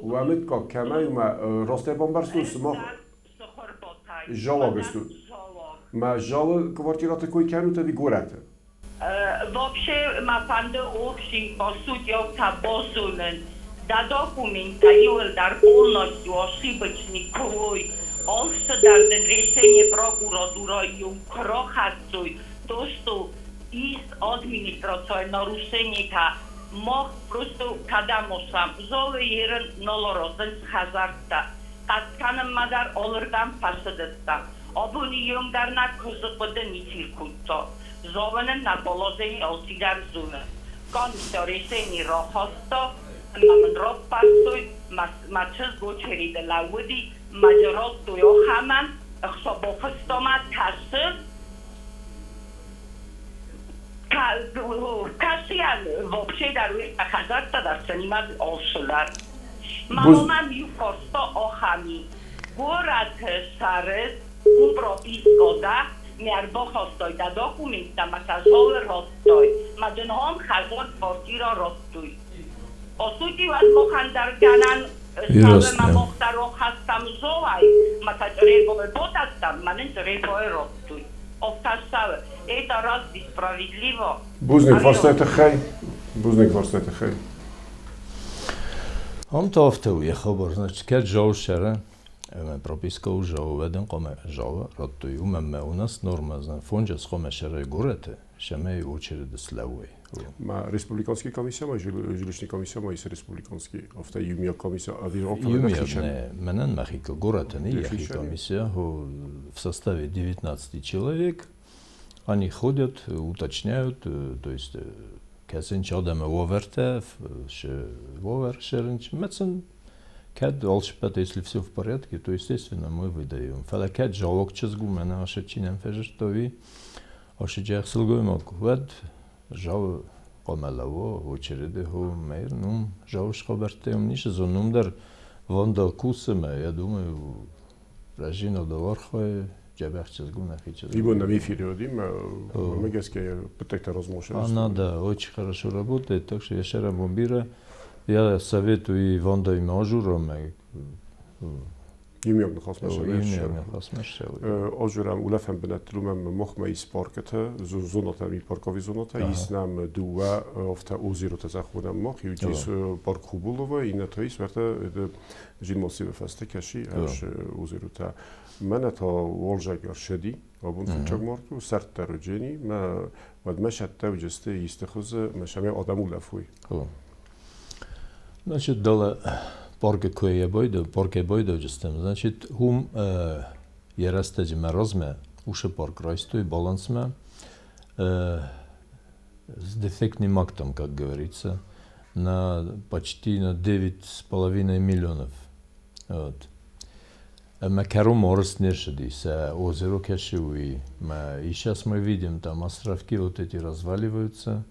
Уӕмыккаг кӕмӕй ма растӕй бамбӕрстон, сымах Жалаг стут. Ма жалы квартираты кой кӕнут ӕви горӕты? Вообще, ма фӕнды общий, по сути, та бозонын. Да документа иуылдӕр полностью ошибочный кой. Алцыдӕр дын решение прокуратуры крохастой, то, что из администрации нарушение та мах просто кадамосам. Золы ерын нолорозын хазартта. Қатқаным мадар олырдан пасыдыстам. Абоны йомдар на кузы ничиркутто. Зовынын на положение алцыдӕр зоны. Комиссия решение рахаста, ма мын раппӕрстой, ма чызг очереды лӕууыди, ма дзы радтой ахӕмӕн, ӕхца бафыста ма кӕсы, кӕсыйӕн вообще дӕр уый хӕдзӕрттӕ дӕр сӕнимӕ алшылар. Мама иу фарста ахӕми. Горӕты сӕры ум прописка да, ми ӕрбахастой да документтӕ, ма сӕ залы радтой. Ма дын хам хӕдзар квартира радтой. По сути, уӕд мохӕн дӕр гӕнӕн Ирастӕ. ма мох дӕр охастам зоай, ма та чъребое ботастам, ма нын чъребое рохтуй. Офтассавы. Это разве справедливо? Бузныг фарстайы тыххӕй. Бузныг фарстайы тыххӕй. Ам та афтӕ у йӕ хабар, значит, кӕд жау ссара, ӕмӕ прописка у жау, уӕд ын хъуамӕ жауы радтой. Уымӕн ӕмӕ у нас норма, фонджас хъуамӕ сӕрай горӕты, сӕмӕй очереды слӕууой. Ма республиканский комиссия, ма жилищный комиссия, ма ис республиканский, афтӕ иумиаг комиссия, ӕви Иумиаг нӕ, мӕнӕн мӕхи горӕты не йӕхи комиссия, в составе 19 человек. Они ходят, уточняют, то есть кӕсынч адӕмы уавӕртӕ, уавӕр сӕрынч, мӕцын кӕд алцыппӕт, если все в порядке, то, естественно, мы выдаем. Фӕлӕ кӕд жалок чызг у, мӕнӕ ашы чи нӕм фӕзырдта, уый, ашы джӕх сылгоймаг, уӕд жау хъуамӕ лӕууа очереды хо мӕйр, ну, жау схабӕрттӕ ум ницы зон, ум дӕр ванда кусы мӕ, я думаю, Ражино довархой, джӕбӕх чызг у, нӕхи чызг. Ибо на эфире одим, мы гӕсгӕ пытӕгтӕ размоши. Она, да, очень хорошо работает, так что я шара бомбира. Я советую и Ванда и Мажурам. Иумиаг ныхасмӕ Иумиаг ныхасмӕ ссӕуы. Ожурам улӕфӕн бынӕттыл уымӕн мохмӕ ис паркытӕ, зонатӕ, ми парковый зонатӕ, ис нӕм дыууӕ афтӕ озеротӕ зӕххонӕм мох, иу ис парк Хубулова, иннӕ та ис уӕртӕ Жилмассивы фӕстӕ кӕси ӕс озеротӕ. Мӕнӕ та уалзӕг ӕрсӕди, абон фыццаг март у, сӕрд дӕр уыджени, мӕ уӕдмӕ сӕттӕ уыджысты исты хуызы, мӕ сӕмӕ адӕм улӕфой. Значит, дала парка куя бойда, парка бойда уджыстем. Значит, хум ерастаджи морозме, уши парк райстой, балансме, с дефектным актом, как говорится, на почти на 9,5 миллионов. Вот. Ӕмӕ кӕрон морст не рцыдис, озеро кӕсы уый. И сейчас мы видим, там островки вот эти разваливаются,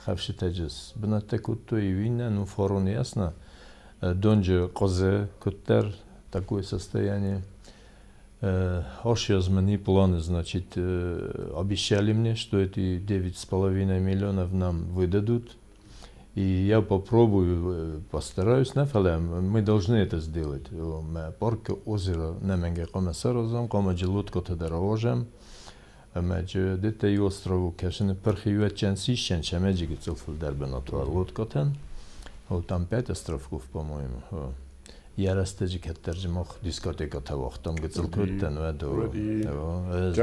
хӕфсытӕ бынӕттӕ кодтой иннӕ, ну, форон ясно. Донджы къуызы куыддӕр такое состояние. Ошьязмани планы, значит, обещали мне, что эти 9,5 миллионов нам выдадут. И я попробую, постараюсь, нӕ фӕлӕ мы должны это сделать. Мӕ парк озеро нӕмӕнгӕ хъуамӕ саразӕм, хъуамӕ джы лодкотӕ дӕр ауазӕм. Ӕмӕ джы деттӕ острову кӕсыны пырхи уӕтчӕн сисчӕн сӕмӕджы гыццыл фылдӕр бынат уа лодкотӕн. Вот там 5 островков, по-моему. Йӕ рӕстӕджы кӕддӕр джы мах дискотекӕтӕ уагътам гыццыл кодтӕн, уӕд ӕз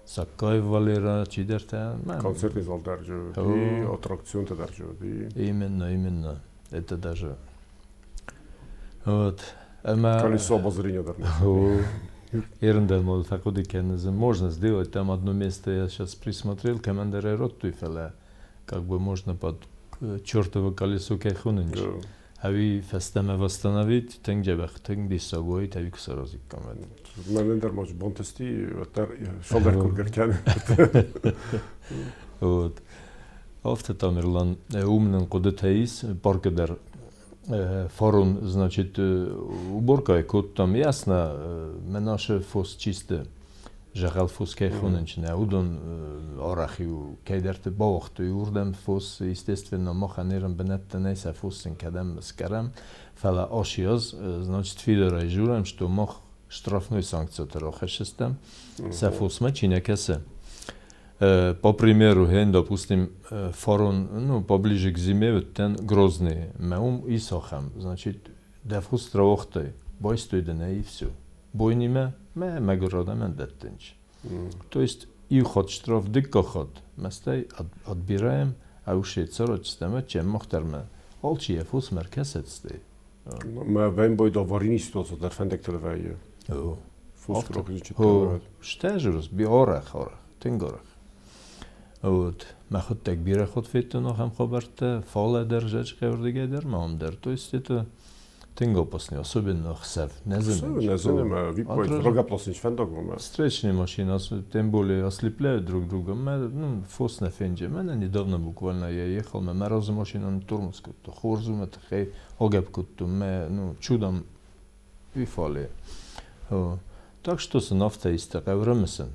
Саккаев Валера, чидӕртӕ. Концертный зал дӕр джы, аттракционтӕ дӕр джы. Именно, именно. Это даже... Вот. Колесо обозрения дӕр. Ерындӕн мол фӕхъуыды кӕнын, можно сделать там одно место, я сейчас присмотрел, командир роттуй, фӕлӕ как бы можно под чертово колесо кӕй хонынч. Ӕви фӕстӕмӕ восстановить, тынг дзӕбӕх, тынг диссаг уаид, ӕви куы саразиккам уӕд. Мӕнӕн дӕр ма бантысти, уӕддӕр шалдӕр кургӕр кӕны. Вот. Афтӕ Тамерлан, уым нын хъуыдытӕ ис, паркы дӕр фарон, значит, уборкӕ кодтам, ясно, мӕ нашы фос чисты, жӕгъӕл фос кӕй хонынч, нӕ уыдон арӕх-иу кӕйдӕрты бауагътой уырдӕм фос, естественно, махӕн ерын бынӕттӕ нӕй, сӕ фос сын кӕдӕм скӕрӕм, фӕлӕ ашиаз, значит, фидарӕй журӕм, что мах штрафной санкцияты рахӕссыстӕм, сӕ фосмӕ чи нӕ кӕсы. По примеру, ген, допустим, фарон, ну, поближе к зиме, уыдтӕн Грозный, мӕ уым ис ахӕм, значит, дӕ фос рауагътай, байстой дын ӕй и все. Бойнимӕ мӕ мӕгуыр адӕмӕн дӕттынч. То есть иу хатт штраф, дыккаг хатт, мӕстӕй отбираем, а уж цӕрӕджыстӕм, чем мах дӕр мӕ алчи йӕ фосмӕ ӕркӕсӕд стӕй. Мӕ вӕмбой аварийный ситуация дӕр фӕндӕгтыл вӕййы. Фос Стӕжырыс, би арӕх, арӕх, тынг арӕх. Вот. Мӕхуыдтӕг бирӕ хатт федтон ахӕм хабӕрттӕ, фалӕ дӕр, зӕджхъӕуырдыгӕй дӕр, ма ам дӕр. То есть это тынг опасный, особенно ӕхсӕв. Нӕ зынынц. Нӕ зыны, мӕ виппайд рогӕпласынч фӕндагыл мӕ. Встречные машины, тем более ослепляют друг друга. Мӕ, ну, фос нӕ фенджы. Мӕнӕ недавно буквально я ехал, мӕ мӕ разы машина тормоз кодта. Хорз у, мӕ тыххӕй агӕпп кодтон, мӕ, ну, чудом уый Так что сын афтӕ исты хъӕуы рымысын.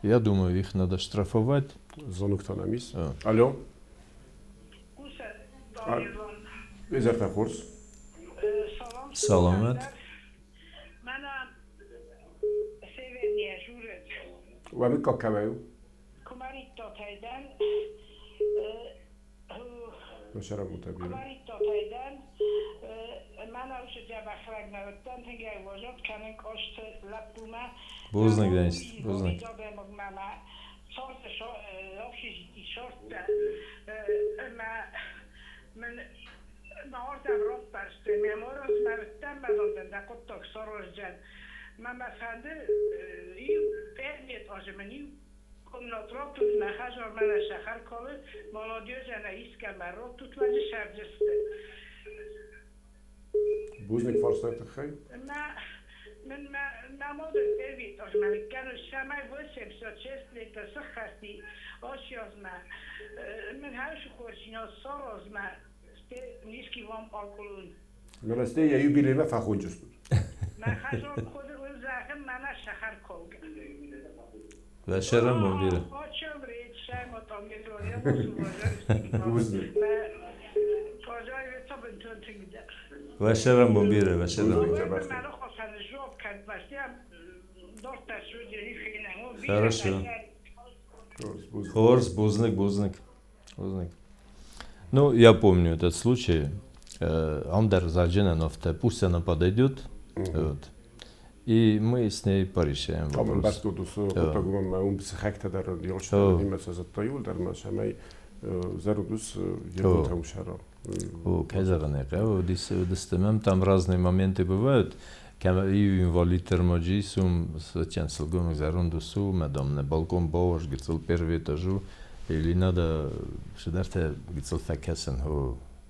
Я думаю, их надо штрафовать. Звонок та нӕм ис. Алло. Изӕртӕ хорз. Саламат. Бузныг, Денис, бузныг. Бузныг фарстайы тыххӕй. Мӕнӕ йӕ юбилеймӕ фӕхонджыстут. Вӕшерам бира. Бузныг. Вӕшерам бира, вӕшерам. Хорошо. Хорз, бузныг, бузныг. Бузныг. Ну, я помню этот случай. Амдар Зарджинанофта, пусть она подойдет. Вот. И мы с ней порешаем вопрос. Там разные моменты бывают. Первый этажу, или надо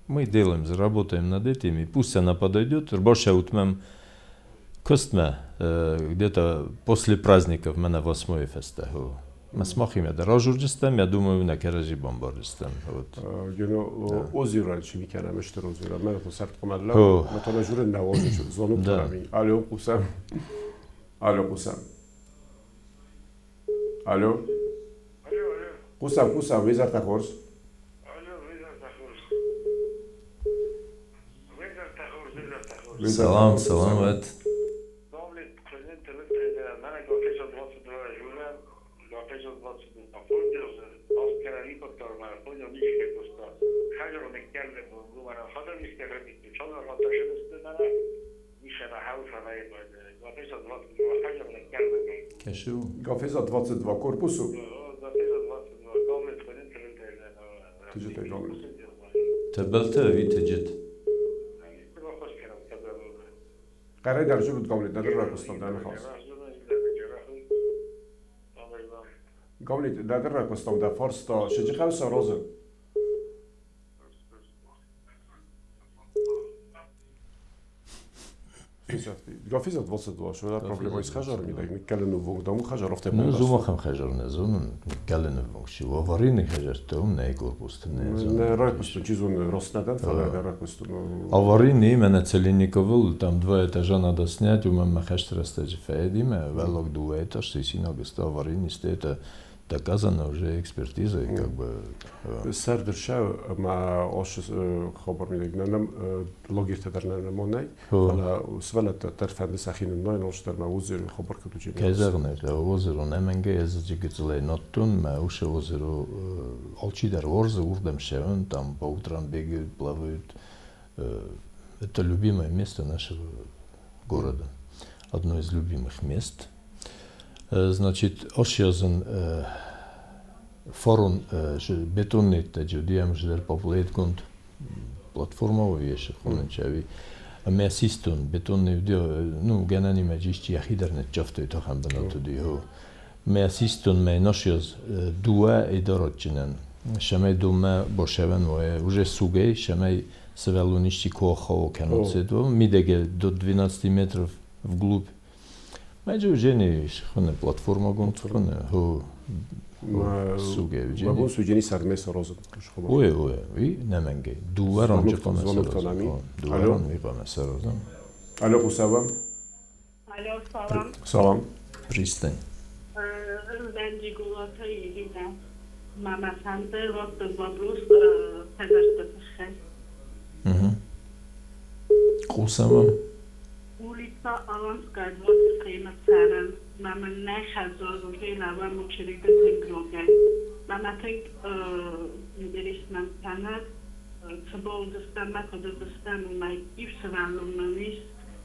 мы делаем, заработаем над этим, и пусть она подойдет. Костме, где-то после праздников мы на 8 феста. Мы смахим, я дорожурджистам, я думаю, на керажи бомбарджистам. Вот. Озеро, чимикана, мештер озеро, мы это сарткомалла, мы там журен на озеро, звонок тарами. Алло, кусам. Алло, кусам. Алло. Кусам, кусам, визар тахорс. Салам, салам, вот. Гафеза 22 корпусу. Тебелте витеджет. Қарай даржурут гавлит, дадыр ракустам, даны хас. Гавлит, дадыр ракустам, да фарста, шеджихавса розы. Гафиза 22, что проблема из хажарами, да, никалену вонг, да, хажаров те Ну, зумахам хажар не зон, никалену вонг, шива аварийный хажар, то не корпус, не зон. Не ракусту, чизон роснадан, фала ракусту. Аварийный именно Целинниковыл, там два этажа надо снять, у меня хаштрастаджи фаедиме, велок два этаж, сисиногста аварийный, это доказано уже экспертизой, как бы. Сардерша, ма ош хабар мидагнанам логирта дарнамонай, фала свалата тарфанды сахин ной нолштар ма озеро хабар кутучи. Кезагне, озеро неменге эзджигцлей ноттун, ма уше озеро алчидар орзы урдам шевен, там по утрам бегают, плавают. Это любимое место нашего города, одно из любимых мест. Значит, ошьязен форун бетонный таджудиям ждер поплеткунд платформа веше хончави мясистун бетонный ну генани маджишти яхидерне чафтой тохан бенатуди хо мясистун ме ношьяз дуа идоротчинен шамай дума бошевен вое уже сугей шамай свелуништи кохао кеноцедо мидеге до 12 метров вглубь. Маджи уже не хоне платформа гонцхоне хо сугевджени. Вагон сугени сармес розы. Ой, ой, и неменге. Дуарон чекомес. Дуарон випамес розы. Алло, Кусава. Алло, салам. Салам. Пристань. Руденджи Гулата Ирина. Мама Санте, вот вопрос, хажар. Хъусӕм. Улица Аланская, 27 цӕрӕм. Мӕ мын нӕ хӕдзар уже лӕвӕм очереды тынг рогӕй. Мӕ мӕ тынг интересно кӕны, цы уыдзыстӕм, мӕ куыд уыдзыстӕм, уымӕй. Иу сывӕллон мын ис,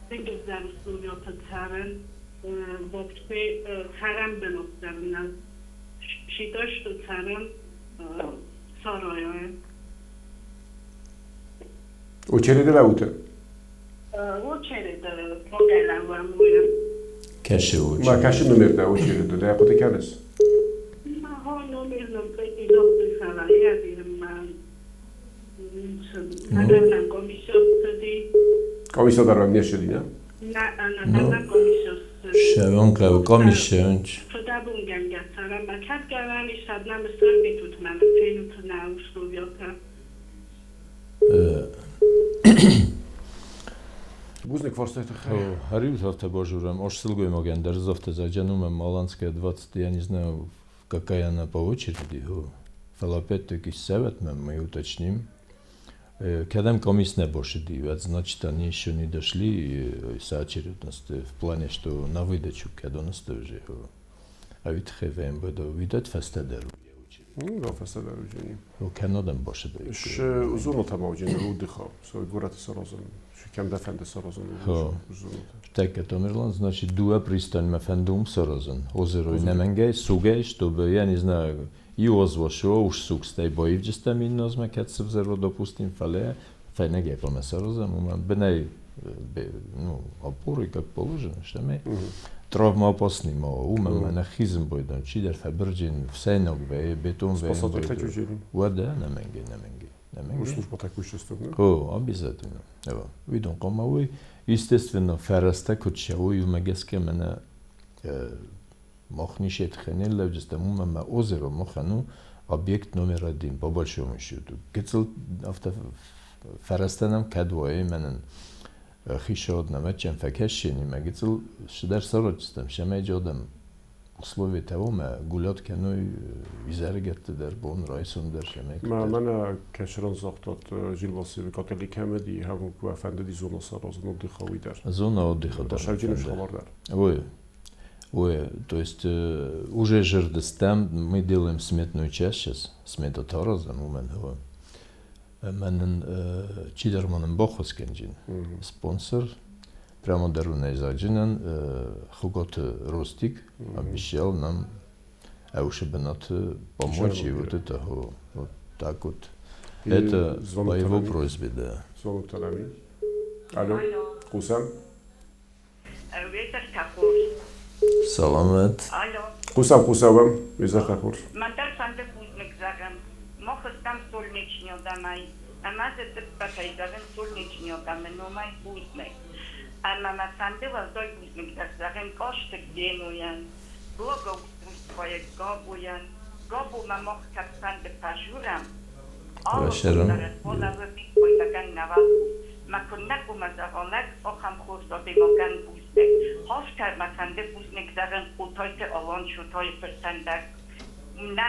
тынг ӕвзӕр условияты цӕрын, вообще цӕрӕн бынат дӕр нӕ. Считай, что цӕрӕм сарайы. Очереды лӕууты? Очереды рогӕй лӕууӕм, уый. Кӕсы Ма очереды. Кӕсы номер дӕ очереды, дӕ хъуыды кӕныс? Ма номер 16 фӕлӕ ма Наверное, комиссия ссыди. Комиссия дӕр не ссыди, нӕ? На комиссия ссыди. Ссӕуын хъӕуы комиссионч. Фыдӕбонгӕнгӕ цӕрӕм, ма кӕд гӕнӕн ис, уӕд нӕм сӕрвитут мӕнӕ, фенут нӕ условиятӕ. Бузныг фарстайы тыххӕй. Ӕриут афтӕ бажурӕм, ос сылгоймагӕн дӕр афтӕ зӕгъджен уымӕн Аланская 20, я не знаю, какая она по очереди, фӕлӕ опять-таки ссӕуӕт мӕм, мы уточним. Кӕдӕм комисс нӕ бошиди, это значит, они еще не дошли с очередности в плане, что на выдачу кӕдон уже. А ведь хэвэм бэдо видат фӕстӕдӕр. Ну, да, фӕстӕдӕр уыджени. Кӕнодӕм бошиди. Ш зоната мауджени отдыха, со горӕты саразын, кӕм дӕ фӕнды саразын. Тӕккӕ Тамерлан, значит, дыууӕ пристаньмӕ фӕнды уым саразын. Озерой нӕмӕнгӕй, сугӕй, чтобы, я не знаю, и озвошо, уж суг стӕй боивджыстӕм иннозмӕ, кӕд сывзӕро, допустим, фӕлӕ фӕйнӕгӕй хъуамӕ саразӕм, уымӕн бынӕй, ну, опоры, как положено, штамӕй травмоопасный ма уымӕн мӕнӕ хизын бойдан, чидӕр фӕбырджын, фсӕйнаг вӕййы, бетон вӕййы. Спасатель чужие. Уӕдӕ, нӕмӕнгӕй, нӕмӕнгӕй. Нӕмӕнгӕй. Служба такую чувствует, да? О, обязательно. Уыдон хъуамӕ уой. Естественно, фӕрӕзтӕ куыд цӕуой, уымӕ гӕсгӕ мӕнӕ мах не шетхӕнел лӕуджыстӕм, уымӕн мӕ озеро махӕн у объект номер один, по большому счету. Гыццыл афтӕ фӕрӕзтӕ нӕм кӕд уайы, мӕнӕн хицауад нӕм ӕдчӕн фӕкӕсджени, мӕ гыццыл цыдӕр саразджыстӕм, цӕмӕй адӕм условиятӕ уымӕ гулят кӕной изӕрыгӕтты дӕр, бон, райсом дӕр, цӕмӕй Ма мӕнӕ кӕсыран загътат Жилвасевы котели кӕмӕди, хӕвун ку ӕфӕндыди зона саразын отдыха уый дӕр. Зона отдыха дӕр. Шавджины хабар дӕр. Ой, ой, то есть уже жирдыстӕм, мы делаем сметную часть сейчас, смета таразам, уымӕн мӕнӕн чидӕр мӕнӕн баххуыс кӕнджын. Спонсор, прямо дӕр уынӕй заджынӕн, Хуготы Ростик обещал нам ӕусы бынаты помочь, и вот это вот так вот. Это по его просьбе, да. Звонок Талами. Алло. Хъусӕм. Ветер хорз. Саламат. Алло. Хъусӕм, хъусӕм, Везер хорз. Мӕн дӕр фӕнды бузныг зӕгъын. Мах стӕм Солнечный адӕмӕй. Ӕмӕ дзы тыппӕтӕй зӕгъын Солнечный адӕмы номӕй бузныг. Ӕмӕ мӕ фӕнды уӕлдай бузныг дӕр зӕгъын Косты Генойӕн, благоустройствойы Габойӕн. Габомӕ мах кӕд фӕнды фӕжурӕм, Вашерам. Ма куыннӕ хъуамӕ зӕгъа лӕг ахӕм хорз адӕймагӕн бузныг. Афтӕ мӕ фӕнды бузныг зӕгъын Хъотайты Алан Шотайы фыртӕн дӕр. Нӕ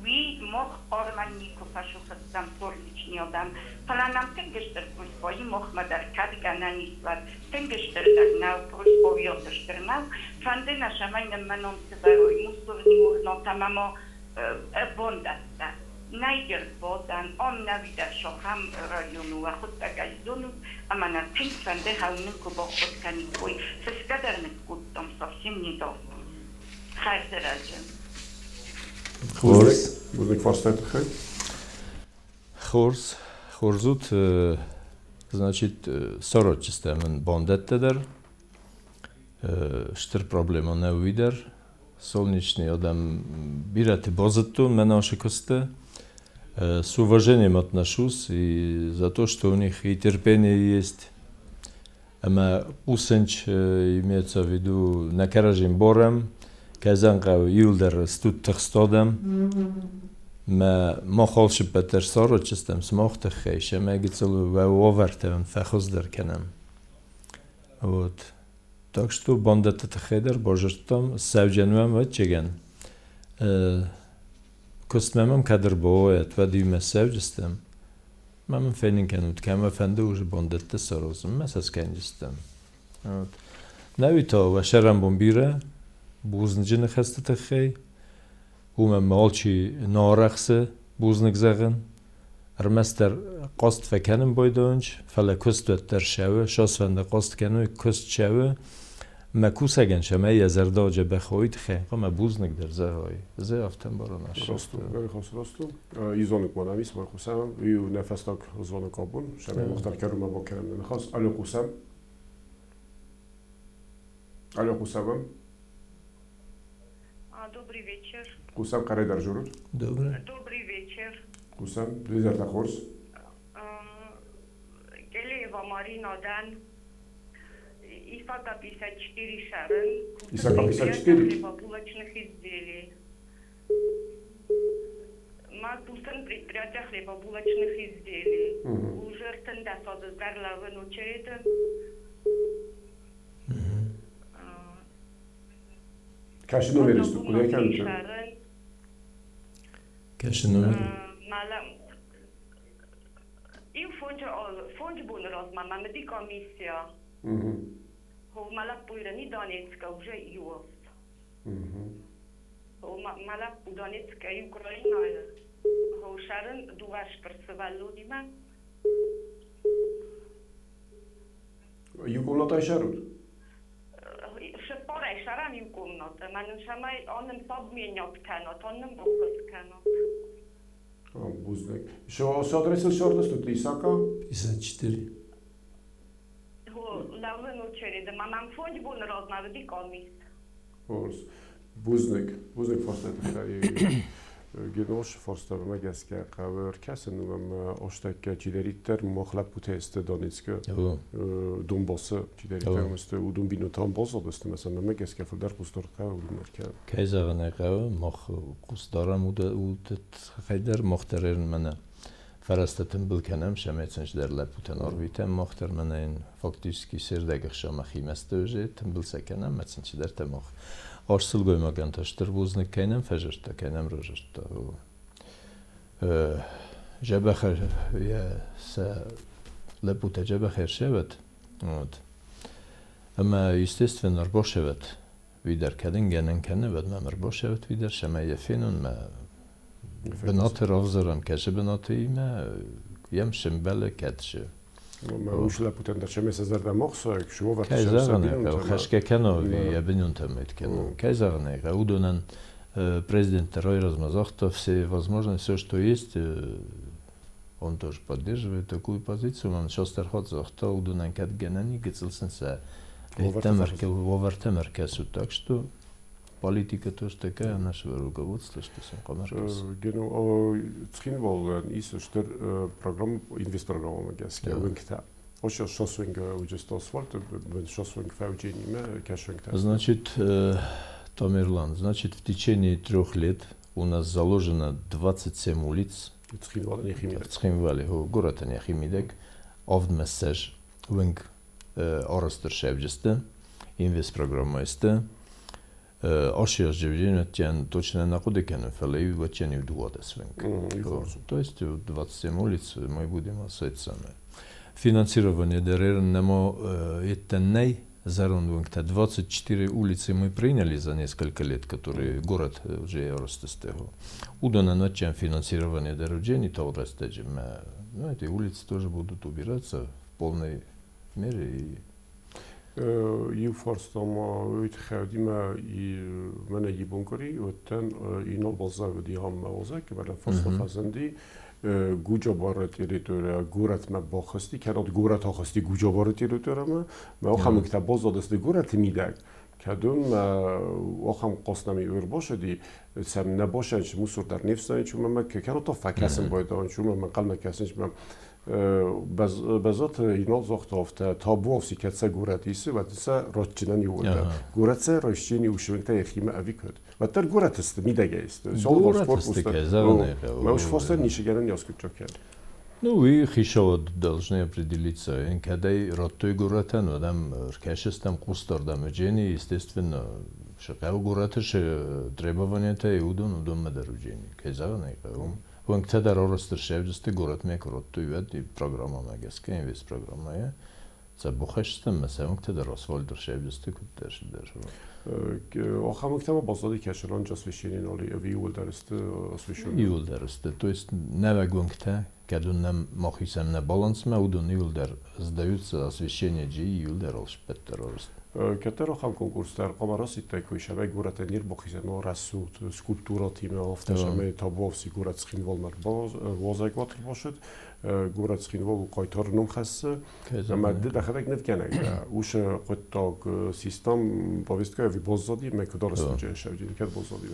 уый мах хъармӕн никуы фӕсухыстӕм Солнечный адӕм, фӕлӕ нӕм тынг стыр просьбайы махмӕ дӕр кӕд гӕнӕн ис, уӕд тынг стыр дӕр нӕу, просьба уыйас стыр нӕу. Фӕнды нӕ, цӕмӕй нын мӕ ном сывӕрой мусорный урнатӕ ӕмӕ ма бандӕттӕ. Нӕй гербадӕн, ам нӕуидӕр сахӕм районы уӕхуыдтӕг ӕй зонут, ӕмӕ нӕ тынг фӕнды хӕу нын куы баххуыс кӕниккой. Фысгӕ дӕр ныккодтам совсем недавно. Хӕрзӕрӕджы. Хорз. Бузныг фарстайы тыххӕй. Хорз. Хорз ут. Значит, саразджыстӕм ын бандӕттӕ дӕр. Стыр проблема нӕ уый дӕр. Солнечный адӕм бирӕты базыдтон мӕ нашы куысты. С уважением отношусь и за то, что у них и терпение есть. Ӕмӕ хъусынч, имеется в виду, нӕ кӕрӕдзин барӕм, кӕзӕн хъӕуы иуылдӕр стут тыхст адӕм. Мӕ мах алцыппӕт дӕр саразджыстӕм сымах тыххӕй, сӕмӕй гыццыл уӕ уавӕртӕ фӕхуыздӕр кӕнӕм. Вот. Так что бандӕтты тыххӕй дӕр базыдтам, ссӕуджен уӕм ӕвӕццӕгӕн. Куыстмӕ мӕм кӕд ӕрбауайат, уӕд иумӕ ссӕуджыстӕм. Ма мын фенын кӕнут, кӕмӕ фӕнды уже бандӕттӕ саразын, мӕ сӕ скӕнджыстӕм. Вот. Науи та уӕ сӕрӕнбон бирӕ, бузныджы ныхӕсты тыххӕй. Уымӕн ма алчи нӕ арӕхсы бузныг зӕгъын. Ӕрмӕстдӕр хъаст фӕкӕнын байдайынц, фӕлӕ куыст уӕддӕр цӕуы, сасфӕнды хъаст кӕной, куыст цӕуы. Мӕ кусӕгӕн сӕмӕ йӕ зӕрдӕ дзӕбӕх уой тыххӕй хъуамӕ бузныг дӕр зӕгъой. Зе афтӕ ӕмбарын Росту, горихос Росту. Изонук манам ис, байхъусӕм. Иу нӕ фӕстаг звонок абон. Сӕмӕй мах дӕр кӕронмӕ бакӕнӕм нӕ ныхас. Алло, хъусӕм. Алло, хъусӕм. Добрый вечер. Хъусӕм, хъӕрӕй дӕр дзурут. Добрый. Добрый вечер. Хъусӕм, лидертӕ хорз. Келеева Марина дӕн. Исака 54 шарын. Исака 54? Хлебобулочных изделий. Ма кусын предприятие хлебобулочных изделий. Уже 13 азы дӕр лӕууын очереды. Кӕсы номер истут, куыд кӕнут? Шарын. Кӕсы номер? Иу фондз боны размӕ мӕ мыди комиссия. Мӕ лӕппуйы Донецка уже иуӕфт. Мӕ лӕппу Донецкӕй Украинайы. Шарын дыууӕ стыр сывӕллонимӕ. Иу комнатӕй сӕрут? Цыппарӕй сӕрӕм иу комнатӕ. Мӕнӕн цӕмӕй аннӕм обменять кӕнат, аннӕм баххуыс кӕнат. Бузныг. Цы адресыл сӕрдыстут, Исака? 54. Лӕууын очереды. Мӕм фондз боны размӕ уыди къамис. Хорз. Бузныг. Бузныг фарстаты тыххӕй. Генош фарстамӕ гӕсгӕ хъӕуы ӕркӕсын, ӕмӕ астӕккӕ чидӕриддӕр мах лӕппутӕ сты Донецкы, Донбассы чидӕриддӕр сты, уыдон бинонтӕм баззадысты, ӕмӕ сӕ мӕнмӕ гӕсгӕ фылдӕр хъусдард хъӕуы уыдон ӕркӕнын. Кӕй зӕгъын ӕй хъӕуы, мах хъус дарӕм уыдӕттӕй дӕр, мах дӕр мӕнӕ фӕрӕзтӕ тымбыл кӕнӕм, цӕмӕй сын дӕр лӕппутӕн арвитӕм, мах дӕр мӕнӕ йын фактически се рдӕгӕхсӕвмӕ химӕсты уже тымбыл сӕ кӕнӕм, ӕмӕ сын чидӕртӕ мах аст сылгоймагӕн та стыр бузныг, кӕй нӕм фӕзырдта, кӕй нӕм разырдта. Дзӕбӕх йӕ сӕ лӕппутӕ дзӕбӕх ӕрсӕвӕд. Вот. Ӕмӕ, естественно, ӕрбасӕвӕд уый дӕр кӕд ын гӕнӕн кӕны, уӕд мӕм ӕрбасӕвӕд уый дӕр, цӕмӕй йӕ фенон, мӕ бынаты равзарӕм, кӕцы бынаты имӕ йӕм сӕмбӕлы, кӕд цы. Ус лӕппутӕн дӕр сӕ зӕрдӕ мохсӕг, сывӕртты Кӕй зӕгъын ӕй хъӕуы, хӕсгӕ кӕна ӕви йӕ бинонтӕм мӕт кӕна. Кӕй зӕгъын ӕй хъӕуы, уыдонӕн президент дӕр райразмӕ загъта, все возможности, все, что есть, он тоже поддерживает такую позицию. Он сейчас дӕр загъта, уыдонӕн кӕд гӕнӕн и, гыццыл сын сӕ уавӕртӕм ӕркӕсут. Так что политика тоже такая нашего руководства, что сын хъуамӕ ӕркӕса. Гено, Цхинвалӕн ис стыр программа, инвестпрограммӕ гӕсгӕ, уынгтӕ. Ошо шосвинг уыджыст асфальт, шосвинг фӕуджинимӕ кӕсвингтӕ. Значит, Тамерлан, значит, в течение 3 лет у нас заложено 27 улиц Цхинвалы В Цхинвали, горӕтӕн йӕхи мидӕг, 27 уынг арӕзт ӕрцӕуджысты, инвестпрограммӕ сты. Ашы точно нӕ хъуыды кӕнын, фӕлӕ иу вӕччен иу 12 уынг. То есть 27 улиц мы будем освоить сами. Финансирование дӕр нӕма еттӕн нӕй зӕронд уынгтӕ. 24 улицы мы приняли за несколько лет, которые город уже растесте. Уыдонӕн вӕччен финансирование дӕр уыджени тагъд рӕстӕджы. Ну, эти улицы тоже будут убираться в полной мере. И Иу фарста ма уый тыххӕй уыди мӕ мӕнӕ ибонкъуыри уыдтӕн Инал баззад ам мӕ мӕнӕ фарста фӕзынди Гуджабары территория горӕтмӕ бахызти, кӕнӕ горӕт ахызти Гуджабары территориямӕ, мӕ ахӕм уынгтӕ баззадысты горӕты мидӕг, кӕдон ахӕм хъаснами ӕрбасыди, сӕм нӕ басӕнч мусор дӕр не фснайынч, уымӕ кӕнӕ та фӕкӕсын байдайынч, уымӕ ӕнхъӕлмӕ кӕсынч мӕ Бӕззаты Инал загъта афтӕ, табуафси, кӕд сӕ горӕт исы, уӕд сӕ ратджынӕн иууылдӕр. Горӕт сӕ райсджени усвингтӕ йӕхимӕ ӕви куыд? Уӕддӕр горӕты сты, мидӕгӕй сты. Горӕты сты, кӕй зӕгъын ӕй хъӕуы. Мӕ ус фарста ничи аскъуыддзаг кӕны. Ну, уый хицауад должны определиться. Кӕдӕй радтой горӕтӕн, уӕд ӕм ӕркӕсыстӕм хъусдардӕм уыджени, естественно, цы хъӕуы горӕты цы требованиятӕ уыдон, уыдонмӕ дӕр уыджени. Кӕй зӕгъын ӕй хъӕуы. Уынгтӕ дӕр арӕзт ӕрцӕудзысты горӕтмӕ куы радтой, уӕд программӕмӕ гӕсгӕ, инвестпрограммӕйӕ. Сӕ бахӕсдзыстӕм ӕмӕ сӕ уынгтӕ дӕр асфальт ӕрцӕудзысты куыддӕр цыдӕр. Ахӕм уынгтӕ ма баззади кӕсӕлонджы освещение нал и ӕви иууылдӕр сты освещенные? Иууылдӕр сты. То есть нӕуӕг уынгтӕ, кӕд уын нӕм махицӕн нӕ балансмӕ, уыдон иууылдӕр сдаются освещение джи, иууылдӕр алцыппӕт дӕр арӕзт. Кӕддӕр ахӕм конкурс дӕр хъуамӕ расидтаиккой, сӕмӕй горӕтӕн не рбахизӕн рӕсугъд скульптурӕтимӕ, афтӕ сӕмӕй табуафси горӕт Цхинвалмӕ ӕрбауазӕгуат ӕрбацыд. Горӕт Цхинвал хъайтары ном хӕссы. Ӕмӕ ды дӕхӕдӕг нывгӕнӕг дӕ. Уыцы хъуыддаг систам повесткӕ ӕви баззади, мӕ куыд арӕзт сӕвджын, кӕд баззади?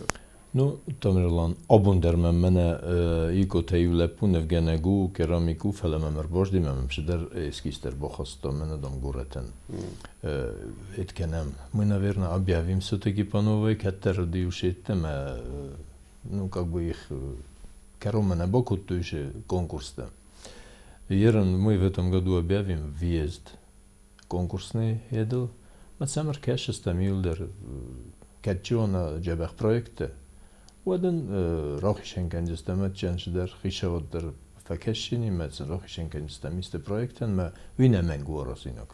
Ну, Тамерлан, абон дӕр мӕм мӕнӕ Икъотӕ иу лӕппу нывгӕнӕг у, керамик у, фӕлӕ мӕм ӕрбазди, мӕм цыдӕр эскиз дӕр бахаста, мӕнӕ дам горӕтӕн. Это кӕнӕм. Мы, наверное, объявим все-таки по новой, кӕддӕр уыди ӕмӕ, ну, как бы их кӕронмӕ нӕ бакодтой конкурстӕ. Ерын мы в этом году объявим въезд конкурсный едыл. Ма цӕм ӕркӕсыстӕм иуылдӕр кӕд чи уона дзӕбӕх проекттӕ, уӕд ын рахицӕн кӕндзыстӕм ӕддженсдӕр, хицауад дӕр фӕкӕсдзӕни ӕмӕ сын рахицӕн кӕндзыстӕм исты проектӕн ӕмӕ уый нӕмӕнг у аразинаг.